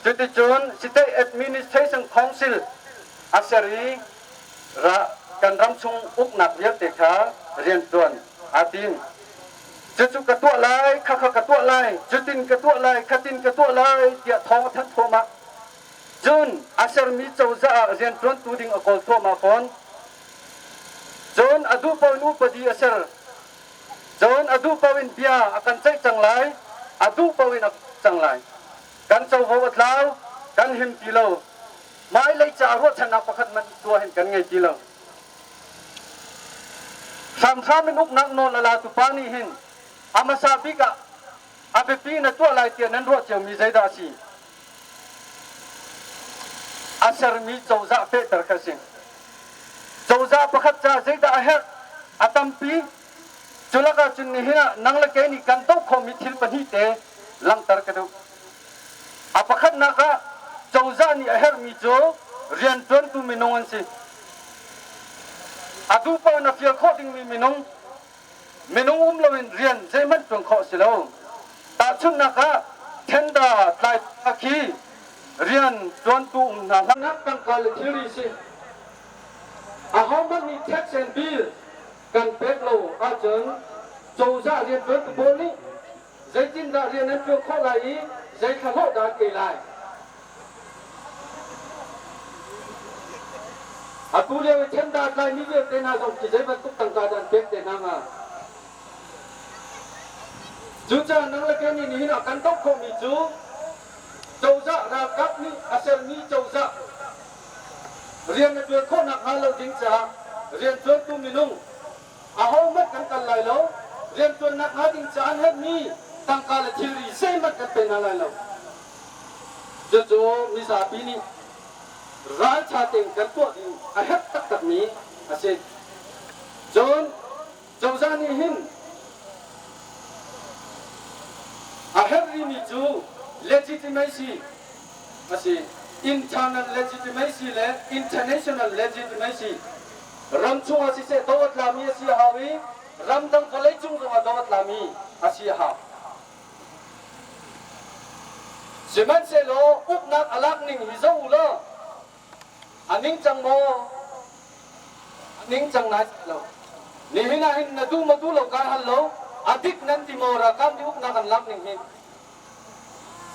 Speaker 8: Cuticun State Administration Council asari ra kan ramchung uknak vialte kha rian tuan atin cucu ka tua lai kha kha ka tua lai cutin ka tua lai khatin ka tua lai tia thong than thoma cun asar mi choza rian tuan tu ding akol thoma kon Cun a duh paoh in upadi a ser. Cun a duh paoh in bia a kan ceih cang lai. A duh paoh in a cang lai. Kan covo a tlau, kan him ti lo. Hmailei caah ruahchannak pakhat hmanh tuah hin kan ngei ti lo. Hramhram in uknak nawl a latu pa nih hin a hmasa bik ah a biapi in a tuah lai tiah nan ruah ciomi zeidah a si? A sermi cozah fehter kha a si. Cozah pakhat ca zeidah a herh? A tampi. Cu lakah cun nihin ah nang le kei nih kan doh khawhmi thil pahnih te langhter ka duh. A pakhatnak ah cozah nih a herhmi cu rianṭuantu minung an si. A duh paoh in a fial khawh dingmi minung, minung um loin rian zeihmanh ṭuan khawh a si lo. Tahchunhnak ah tender tlai khi rian ṭuantu um hna hlah. Nak tangka le thilri si. Ahohmanh nih tax and bill kan pek lo ahcun cozah rianṭuantu pawl nih zeitindah rian an ṭuan khawh lai i zei thlahlawh dah an ei lai? Atu lio i tender tlaimi vialte hna zong khi zei bantuk tangka dah an pek te hna hnga? Cucaah nang le kei nih nihin ah kan doh khawhmi cu cozah ralkap nih a sermi cozah rian na ṭuan khawh nakhnga lo ding caah rianṭuantu minung ahohmanh kan kal lai lo. Rianṭuannak hnga ding caah an herhmi tangka le thilri zeihmanh kan pe hna lai lo. Cucu mizapi nih ralṭha tein kan tuah ding a herh taktakmi a si. Cun cozah nih hin a herh rihmi cu legitimacy a si. Internal legitimacy le international legitimacy ramchung ah siseh do a tlami a si a hau i ramdang vawleicung zongah do a tlami a si a hau. Sihmanhsehlaw uknak a lak ning hi zoh u law a ningcang maw? A ningcang nai lo. Nihin ah hin na duh maw duh lo kaan hal lo, a dik nan ti maw ralkap nih uknak an lak ning hi?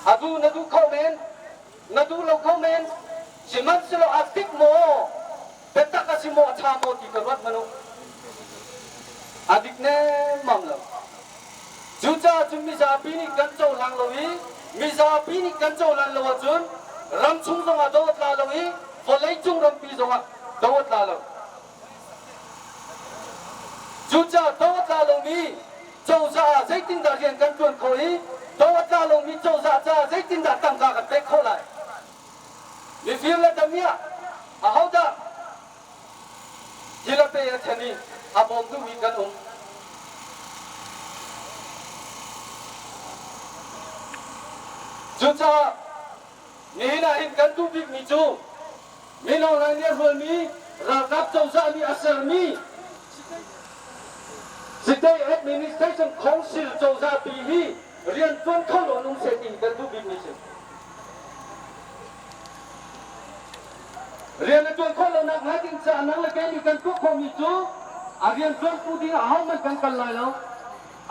Speaker 8: A duh na duh kho men, na duh lo kho men, sihmanhsehlaw a dik maw, biatak a si maw, a ṭha maw ti ka ruat hmanh u. A dik nemmam lo. Cucaah cun mizapi nih kan cohlang lo i mizapi nih kan cohlan lo ahcun ramchung zongah do a tla lo i vawleicung rampi zongah do a tla lo. Cucaah do a tla lomi cozah ah zeitindah rian kan ṭuan khawh i do a tla lomi cozah caah zeitindah tangka kan pek khawh lai? Mifir le damiah ahodah thil a pe a ṭhen i a bawm duhmi kan um? Cucaah nihin ah hin kan duh bikmi cu Mino lai nih a hruaimi ralkap cozah nih a sermi State Administration Council cozah pi hi riantuan kho lo an um seh ti kan duh bikmi si. Rian a tuan khawh lonak hnga ding caah nang le kei nih kan tuah khawhmi cu a riantuantu ding ah ahohmanh kan kal lai lo.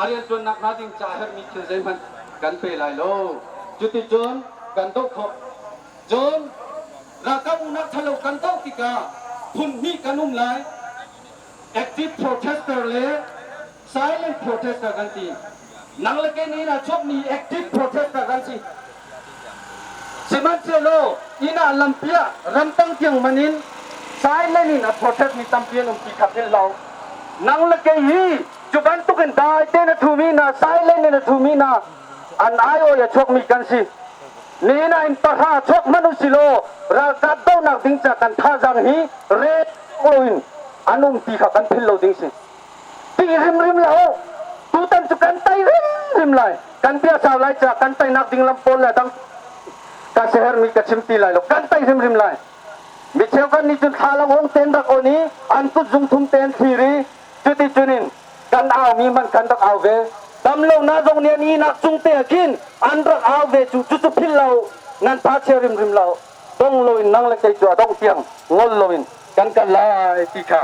Speaker 8: A riantuannak hnga ding caah herhmi thil zeihmanh kan pe lai lo. Cuticun kan doh khawh. Cun ralkap uknak ṭhalo kan doh tikah phun hnih kan um lai. Active protester le silent protester kan ti. Nang le kei nih a chuakmi active protester kan si. Sihmanhsehlaw inn ah lampi ah ramtang tiang man in silent in a protest mi tampi an um ti kha philh lo. Nang le kei hi cu bantuk in dai tein a ṭhumi hna, silent in a ṭhumi hna an aiawh a chuakmi kan si. Nihin ah in pahra chuak hmanh u silaw ralkap dohnak ding ca kan thazaang hi re loin an um ti kha kan philh lo ding si. Ti rimrim lo tutan cu kan tai rimrim lai. Kan bia sau lai ca kan tainak ding lam pawl le dang ka sehermi ka chim ti lai lo. Kan tai rimrim lai. Mi cheukhat nih cun thlalang hong ten rak on i an kut zung thum ten thlir i cuti cunin kan aumi hmanh kan rak au ve. Damlonak zong nih an ihnak cung te ah khin an rak au ve cu cucu philh lo nan tha chia rimrim lo dong loin nang le kei cu a dongh tiang ngol loin kan kal lai ti kha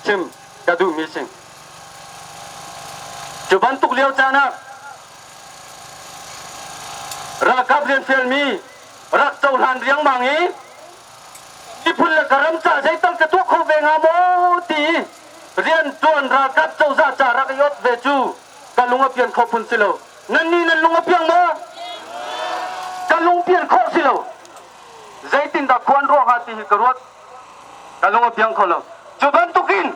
Speaker 8: chim ka duhmi si. Cu bantuk lio caan ah ralkap rian fialmi rak cohlan riangmang i miphun le ka ram ca zeital ka tuah kho ve hnga maw ti i. Riantuan ralkap cozah ca rak i ot ve cu ka lung a pian kho phun si lo. Nan nih nan lung a piang maw? Ka lung pian khawh si lo. Zeitindah khuan ruah hnga ti hi ka ruat. Ka lung a piang kho lo. Cu bantukin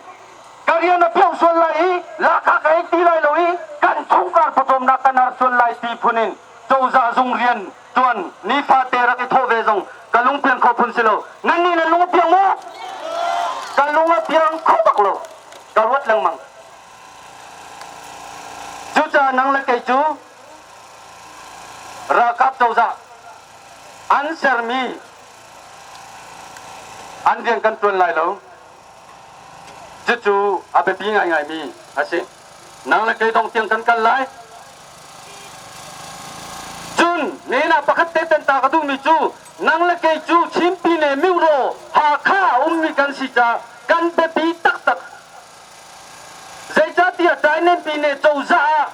Speaker 8: ka rian a piang sual lai i lahkhah ka ei ti lai lo i kan chungkhar pawcawmnak kan har sual lai ti phun in cozah zung rian tuan nifate rak i thawh ve zong ka lung piang kho phun si lo. Nan nih nan lung a piang maw? Ka lung a piang kho bak lo. Ka ruat lengmang. Cucaah nang le kei cu ralkap cozah an sermi an rian kan ṭuan lai lo. Cucu a biapi ngaingaimi a si. Nang le kei dong tiang kan kal lai. Cun nena pakhat te ten ta ka duhmi cu nang le kei cu Chinpi le Miro Hakha a ummi kan si caah kan biapi taktak. Zeicahtiah Tainenpi ne cozah ah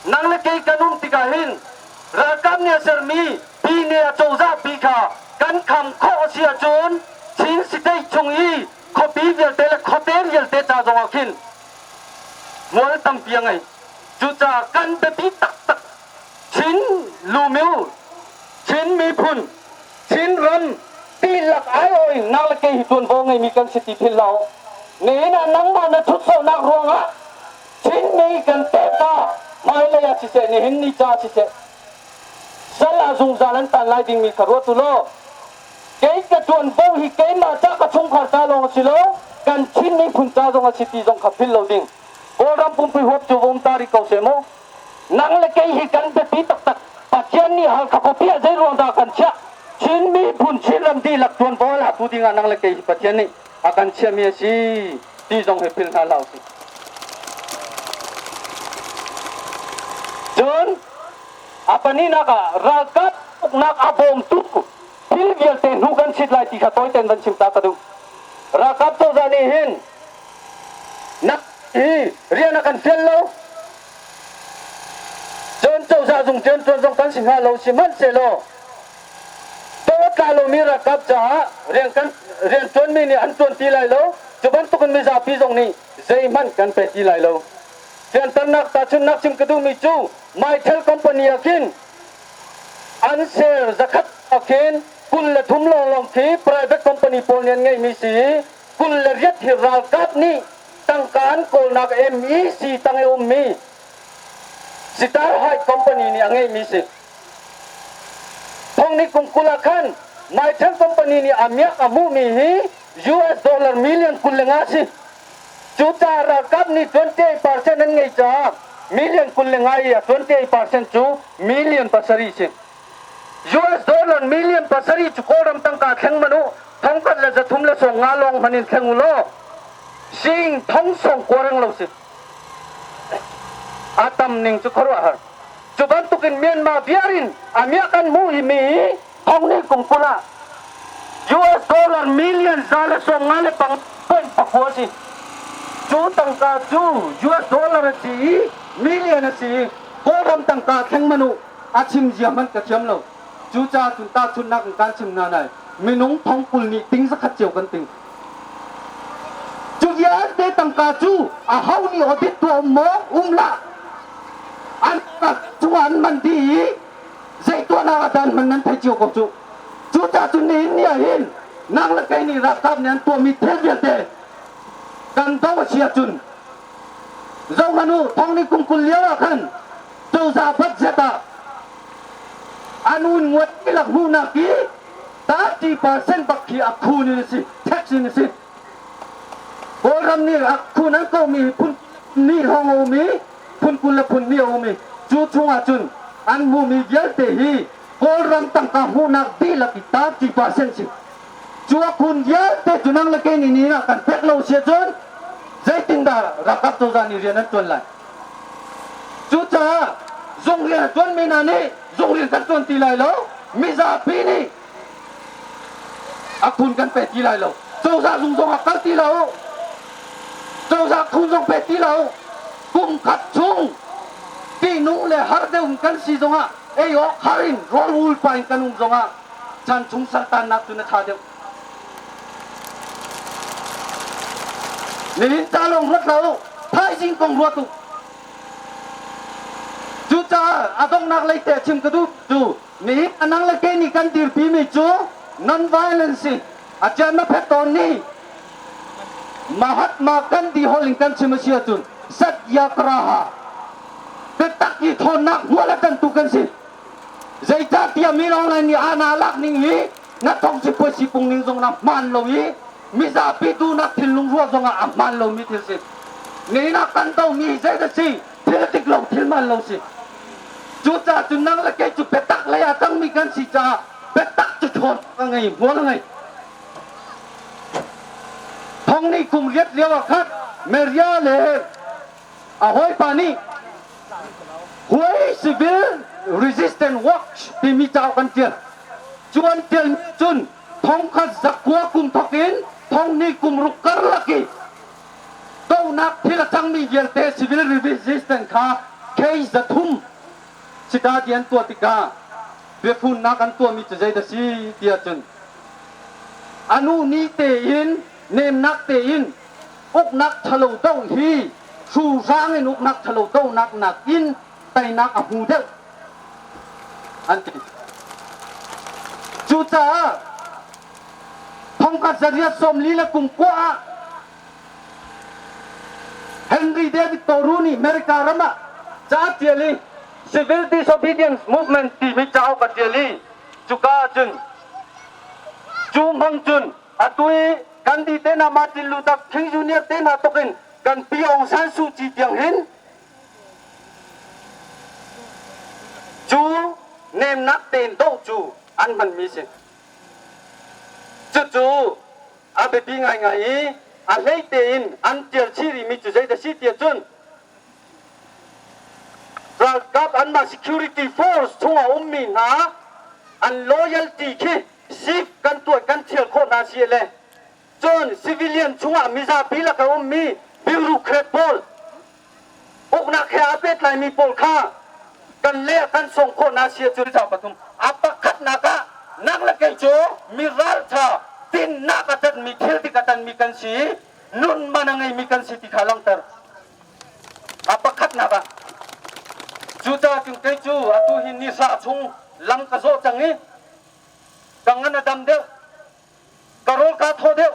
Speaker 8: nang le kei kan um tikah hin ralkap nih a sermi pine a cozah pi kha kan kham khawh a si ahcun Chin state chung i khuapi vialte le khuate vialte ca zongah khin mual tampi a ngei. Cucaah kan biapi taktak Chin lumiu, Chin miphun, Chin ram dihlak aiawh in nang le kei hi ṭuanvo ngeimi kan si ti philh lo. Nihin ah nangmah na ṭhutsawhnak ruangah Chinmi kan tefa hmailei ah siseh, nihin ni ca siseh, sal ah zungzal an tan lai dingmi kha ruat u law kei ka ṭuanvo hi keimah ca ka chungkhar ca lawng a si lo, kan Chin miphun ca zong a si ti zong kha philh lo ding. Kawlram pumpi huap cu vom ta rih ko seh mu. Nang le kei hi kan biapi taktak. Pathian nih Halkha khuapi ah zei ruang dah kan chiah? Chin miphun Chinram dihlak ṭuanvo a latu ding ah nang le kei hi Pathian nih a kan chiahmi a si ti zong hi philh hna hlah usih. Cun a pahnihnak ah ralkap uknak a bawmtu thil vialte hnu kan chit lai ti kha tawitein van chim ta ka duh. Ralkap cozah nih hin nak hi rian a kan fial lo. Cun cozah zung rianṭuan zong kan si hnga lo sihmanhsehlaw do a tla lomi ralkap caah rian kan rianṭuanmi nih an ṭuan ti lai lo. Cu bantukin mizapi zong nih zeihmanh kan pe ti lai lo. Fianternak tahchunhnak chim ka duhmi cu Mytel company ah khin an share zakhat ah khin 23 lawnglawng khi private company pawl nih an ngeihmi si i 28 hi ralkap nih tangka an kawlnak MEC tang i ummi Sitar High Company nih a ngeihmi si. Thong ni kum 20 ah khan Mytel company nih a miak a hmuhmi hi US dollar million 25 si. Cucaah ralkap nih 28% an ngei caah million 25 i a 28% cu million 7 si. US dollar million 7 cu Kawlram tangka thleng man u 1350 lawng hman in thleng u law sing thong song kuareng lo si. A tam ning cu khuaruahhar. Cu bantukin Myanmar viar in a miak an hmuh hi mi thong ni kum 20 ah US dollar million 195 point pakua si. Cu tangka cu US dollar a si i million a si i Kawlram tangka thleng man u a chim zia hmanh ka thiam lo. Cucaah cun tahchunhnak in kaan chim hna nai minung thong 20 nih ting zakhat cio kan ting. Cu vialte tangka cu a ho nih audit tuah um maw um hlah. An chungah an man dih i zei tuahnak ah dah an hman nan thei cio ko cu. Cucaah cun nihin ni ah hin nang le kei nih ralkap nih an tuahmi thil vialte kan do a si ahcun zohhmanh u thong ni kum 20 lio ah khan cozah budget ah an un nguat lak hmuhnak hi 30% bak khi a khun in a si tax in a si Kawlram nih a khun an komi phun ni hrawng a um i phun 20 le phun ni a um i cu chungah cun an hmuhmi vialte hi Kawlram tangka hmuhnak dihlak i 30% si cu a khun vialte cu nang le kei nih ni ah kan pek lo si ahcun zeitindah ralkap cozah nih rian an ṭuan lai Cucaah zung rian a ṭuanmi hna nih zung rian kan ṭuan ti lai lo, mizapi nih a khun kan pe ti lai lo. Cozah zung zong ah kal ti lo, cozah khun zong pe ti lo. Kum khat chung tihnung le har deuh in kan si zongah ei awk har in rawl ul pa in kan um zongah chan chung saltannak cu na ṭha deuh. Nihin ca lawng ruat hlah u, thaizing kong ruat u. Cucaah a donghnak lei te chim ka duh cu nihin a nang le kei nih kan dirpi mi cu non-violence si. A cian na phet tawn ni Mahatma Gandhi holh in kan chim a si ahcun Satyagraha biatak i thawnnak hmual a tantu kan si. Zeicahtiah Min Aung Hlaing nih aana lak ning hi na thong si puai si pung ning zong na hmaan lo i mizapi duhnak thinlung ruah zong ah a hmaan lomi thil si. Nihin ah kan domi hi zei dah si? Thil dik lo, thil hmaan lo si. Cucaah cun nang le kei cu biatak lei ah cangmi kan si caah biatak cu ṭhawn a ngei, hmual a ngei. Thong nih kum riat lio ah khan Maria le a hawipa nih Huai Civil Resistance Watch timi cauk an ṭial. Cu an ṭialmi cun thongkhat zakua kum thawk in thonghnih kum ruk karlak i dohnak thil a cangmi vialte civil resistance kha case 300 sika ti an tuah tikah biafunnak an tuahmi cu zeidah si tiah cun a nu ni tein nemnak tein uknak ṭhalo doh hi hruhrang in uknak ṭhalo dohnak nakin teinak a hmu deuh an ti. Cucaah thongkhat 1840 ah Henry David Thoreau nih America ram ah ca a ṭial i Civil Disobedience Movement timi cauk a ṭial i cuka ahcun cu hmang cun atu i Gandhi te hna Martin Luther King Jr. te hna tuk in kan pi Aung San Suu Kyi tiang hin cu nemnak tein doh cu an hmanmi si. Cucu a biapi ngaingai i a hlei tein an ṭial chih rihmi cu zeidah si tiah cun ralkap anmah security force chungah ummi hna an loyalty khi sif kan tuah kan thial khawh hna si le cun civilian chungah mizapi lak a ummi bureaucrat pawl uknak he aa pehtlaimi pawl kha kan le kan song khawh hna si ahcun ca pathum a pakhatnak ah nang le kei cu mi ralṭha dinnak a ṭanmi thil dik a ṭanmi kan si i nun man a ngeimi kan si ti kha langhter a pakhatnak ah cucaah cun kei cu atu hi ni hra chung lam ka zawh cang i ka ngan a dam deuh ka rawl kaa thaw deuh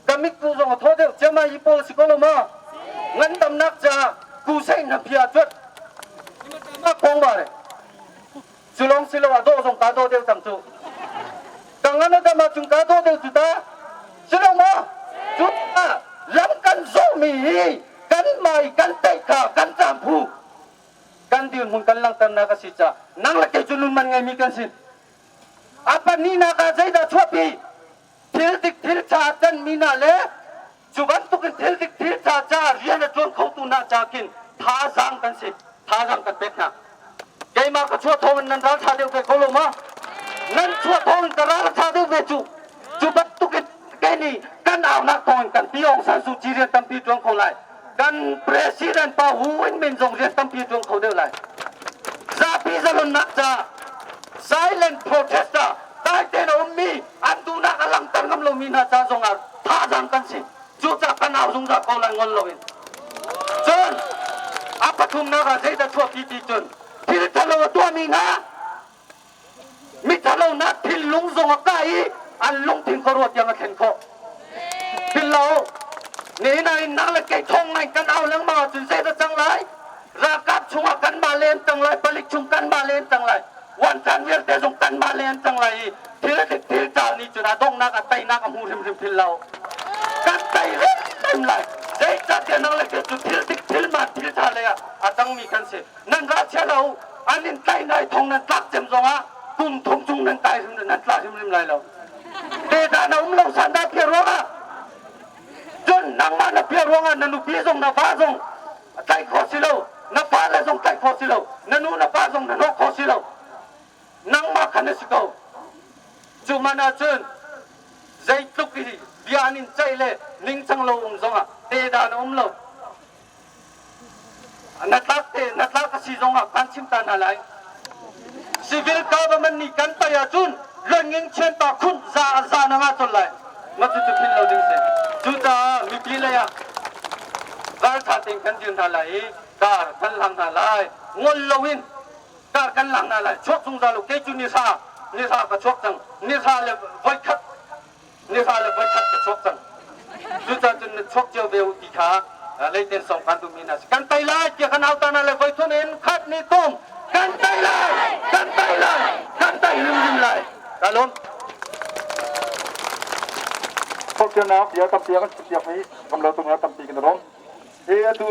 Speaker 8: ka mitku zong a thaw deuh ciama hi pawl si ko lo ma ngandamnak caah ku sei na phia cuat ma kong ba re cu lawng si lo ah dawh zong ka dawh deuh cang cu ka ngan a dam ahcun ka dawh deuh cu ta si lo ma cu lam kan zawh mi hi kan mai kan teih kha kan cam phu kan dirhmun kan langhternak a si ca nang le kei cu nun man ngeimi kan si A pahnihnak ah zeidah chuahpi? Thil dik thil ṭha canmi hna le cu bantukin thil dik thil ṭha ca rian a ṭuan khotu hna ca khin thazaang kan si. Thazaang kan pek hna. Keimah ka chuah thawng in nan ral ṭha deuh ve ko lo ma? Nan chuah thawng in ka ral a ṭha deuh ve cu. Cu bantukin kei nih kan aunak thawng in kan pi Aung San Suu Kyi rian tampi ṭuan kho lai. Kan president pa Hu Win Min zong rian tampi ṭuan kho deuh lai. Zapi zalonnak ca silent protester daitein a ummi an duhnak a langhter ngam lomi hna ca zongah thazaang kan si. Cucaah kan au zungzal ko lai ngol loin. Cun a pathumnak ah zeidah chuahpi ti cun thil ṭhalo a tuahmi hna miṭhalonak thinlung zong a kah i an lungthin khuaruah tiang a thlen khawh. Philh Nihin ah in nang le kei thong ngai kan au lengmang ahcun zeidah cang lai? Ralkap chungah kanmah le an cang lai, palik chung kanmah le an cang lai, wancan vialte zong kanmah le an cang lai i thil dik thil cal nih cun a donghnak a teinak a hmu hrimhrim philh lo. Kan tei hrimhrim lai. Zeicahtiah nang le kei cu thil dik thil man thil ṭha lei ah a cangmi kan si. Nan ra chia lo, an in tlaih nai thong nan tlak cem zongah kum thum chung nan kai hrim nan tla hrimhrim lai lo. Te dah na um lo san dah pia ruangah cun nangmah na pia ruangah na nupi zong na va zong tlaih khawh si lo na fale zong tlaih khawh si lo na nu na pa zong na hnawh khawh si lo nangmah khan na si ko cu man ahcun zeitluk i bia an in ceih le ningcang lo um zongah te dah na um lo na tlak te na tlak a si zongah kan chim ta hna lai civil government nih kan tai ahcun luan chian ta khun za za na nga chol lai ma cu cu philh lo ding si cucaah mipi lei ah. Raltha tein kan dir hna lai i kar kan hlang hna lai. Ngol loin kar kan lang hna lai. Chuak zungzal u. Kei cu nihra nihra ka chuak cang. Nihra le voikhat nihra le voikhat ka chuak cang. Cucaah cun na chuak cio ve u ti kha leiten song kan duhmi hna si. Kan tei lai tiah kan auta hna le voithum in khat ni tum kan tei lai kan tei lai kan tei rimrim lai. Ka lawm.
Speaker 9: Forhfialnak bia tampi a kan chimpiak mi kamlo cungah tampi kan i lawm. Hi atu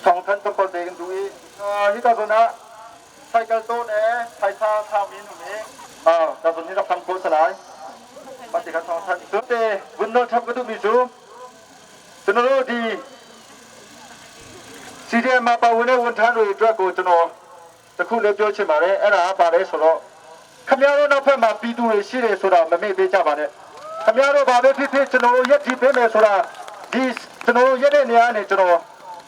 Speaker 9: thawngthan tlawmpal te kan duh i hika zawn ah cycle tawn e phaisa thami an um i ka zawn hi rak tam ko salai. Mah ti kha thawngthan cu te vun nawl chap ka duhmi cu Cunolo di CDM ma pa wune wun than rui tua ko chuno တခုလည်းပြောချင်ပါတယ်အဲ့ဒါကပါလဲဆိုတော့ခမရတို့နောက်ဖက်မှာပြည်သူတွေရှိတယ်ဆိုတာမမေ့ပေးကြပါနဲ့ခမရတို့ဘာပဲဖြစ်ဖြစ်ကျွန်တော်တို့ရက်တီပေးမယ်ဆိုတာဒီကျွန်တော်တို့ရက်တဲ့နေရာနဲ့ကျွန်တော်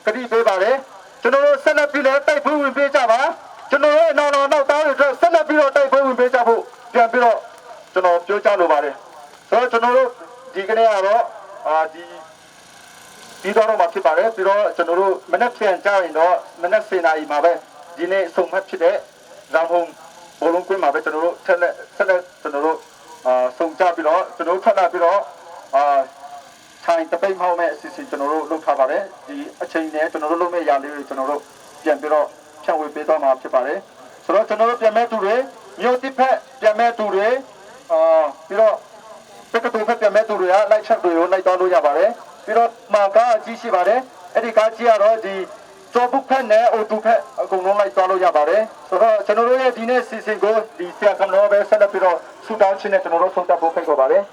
Speaker 9: ကတိပေးပါတယ်ကျွန်တော်တို့ဆက်လက်ပြီးလည်းတိုက်ပွဲဝင်ပေးကြပါကျွန်တော်တို့နောက်နောက်နောက်သားတွေအတွက်ဆက်လက်ပြီးတော့တိုက်ပွဲဝင်ပေးကြဖို့ပြန်ပြီးတော့ကျွန်တော်ပြောကြလိုပါတယ်ဆိုတော့ကျွန်တော်တို့ဒီကနေ့ကတော့အာဒီ ပြီးတော့တော့မှာဖြစ်ပါတယ်ပြီးတော့ကျွန်တော်တို့မနေ့ပြန်ကြရင်တော့မနေ့10နာရီမှာပဲဒီနေ့ဆုံမှတ်ဖြစ်တဲ့ဇာဖုံဘောလုံးကွင်းမှာပဲကျွန်တော်တို့ဆက်လက်ဆက်လက်ကျွန်တော်တို့အာဆုံကြပြီးတော့ကျွန်တော်တို့ထွက်လာပြီးတော့အာထိုင်တပိတ်မောင်းမဲ့အစီအစဉ်ကျွန်တော်တို့လုပ်ထားပါတယ်ဒီအချိန်နဲ့ကျွန်တော်တို့လုပ်မဲ့ຢာလေးတွေကျွန်တော်တို့ပြန်ပြီးတော့ဖြန့်ဝေပေးသွားမှာဖြစ်ပါတယ်ဆိုတော့ကျွန်တော်တို့ပြန်မဲ့သူတွေမြို့တစ်ဖက်ပြန်မဲ့သူတွေအာပြီးတော့ တက္ကသိုလ်ဖက်ပြန်မဲ့သူတွေကလိုက်ချက်တွေကိုလိုက်သွားလို့ရပါတယ်ပြီးတော့မာကားအကြီးရှိပါတယ်အဲ့ဒီကားကြီးကတော့ဒီကျော်ပုတ်ဖက်နဲ့အိုတူဖက်အကုန်လုံးလိုက်သွားလို့ရပါတယ်ဆိုတော့ကျွန်တော်တို့ရဲ့ဒီနေ့စီစဉ်ကိုဒီဆရာကမတော်ပဲဆက်လက်ပြီးတော့ဆူတောင်းခြင်းနဲ့ကျွန်တော်တို့ဆုံးသက်ဖို့ဖိတ်ခေါ်ပါတယ်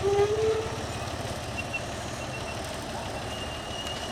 Speaker 5: Thank you.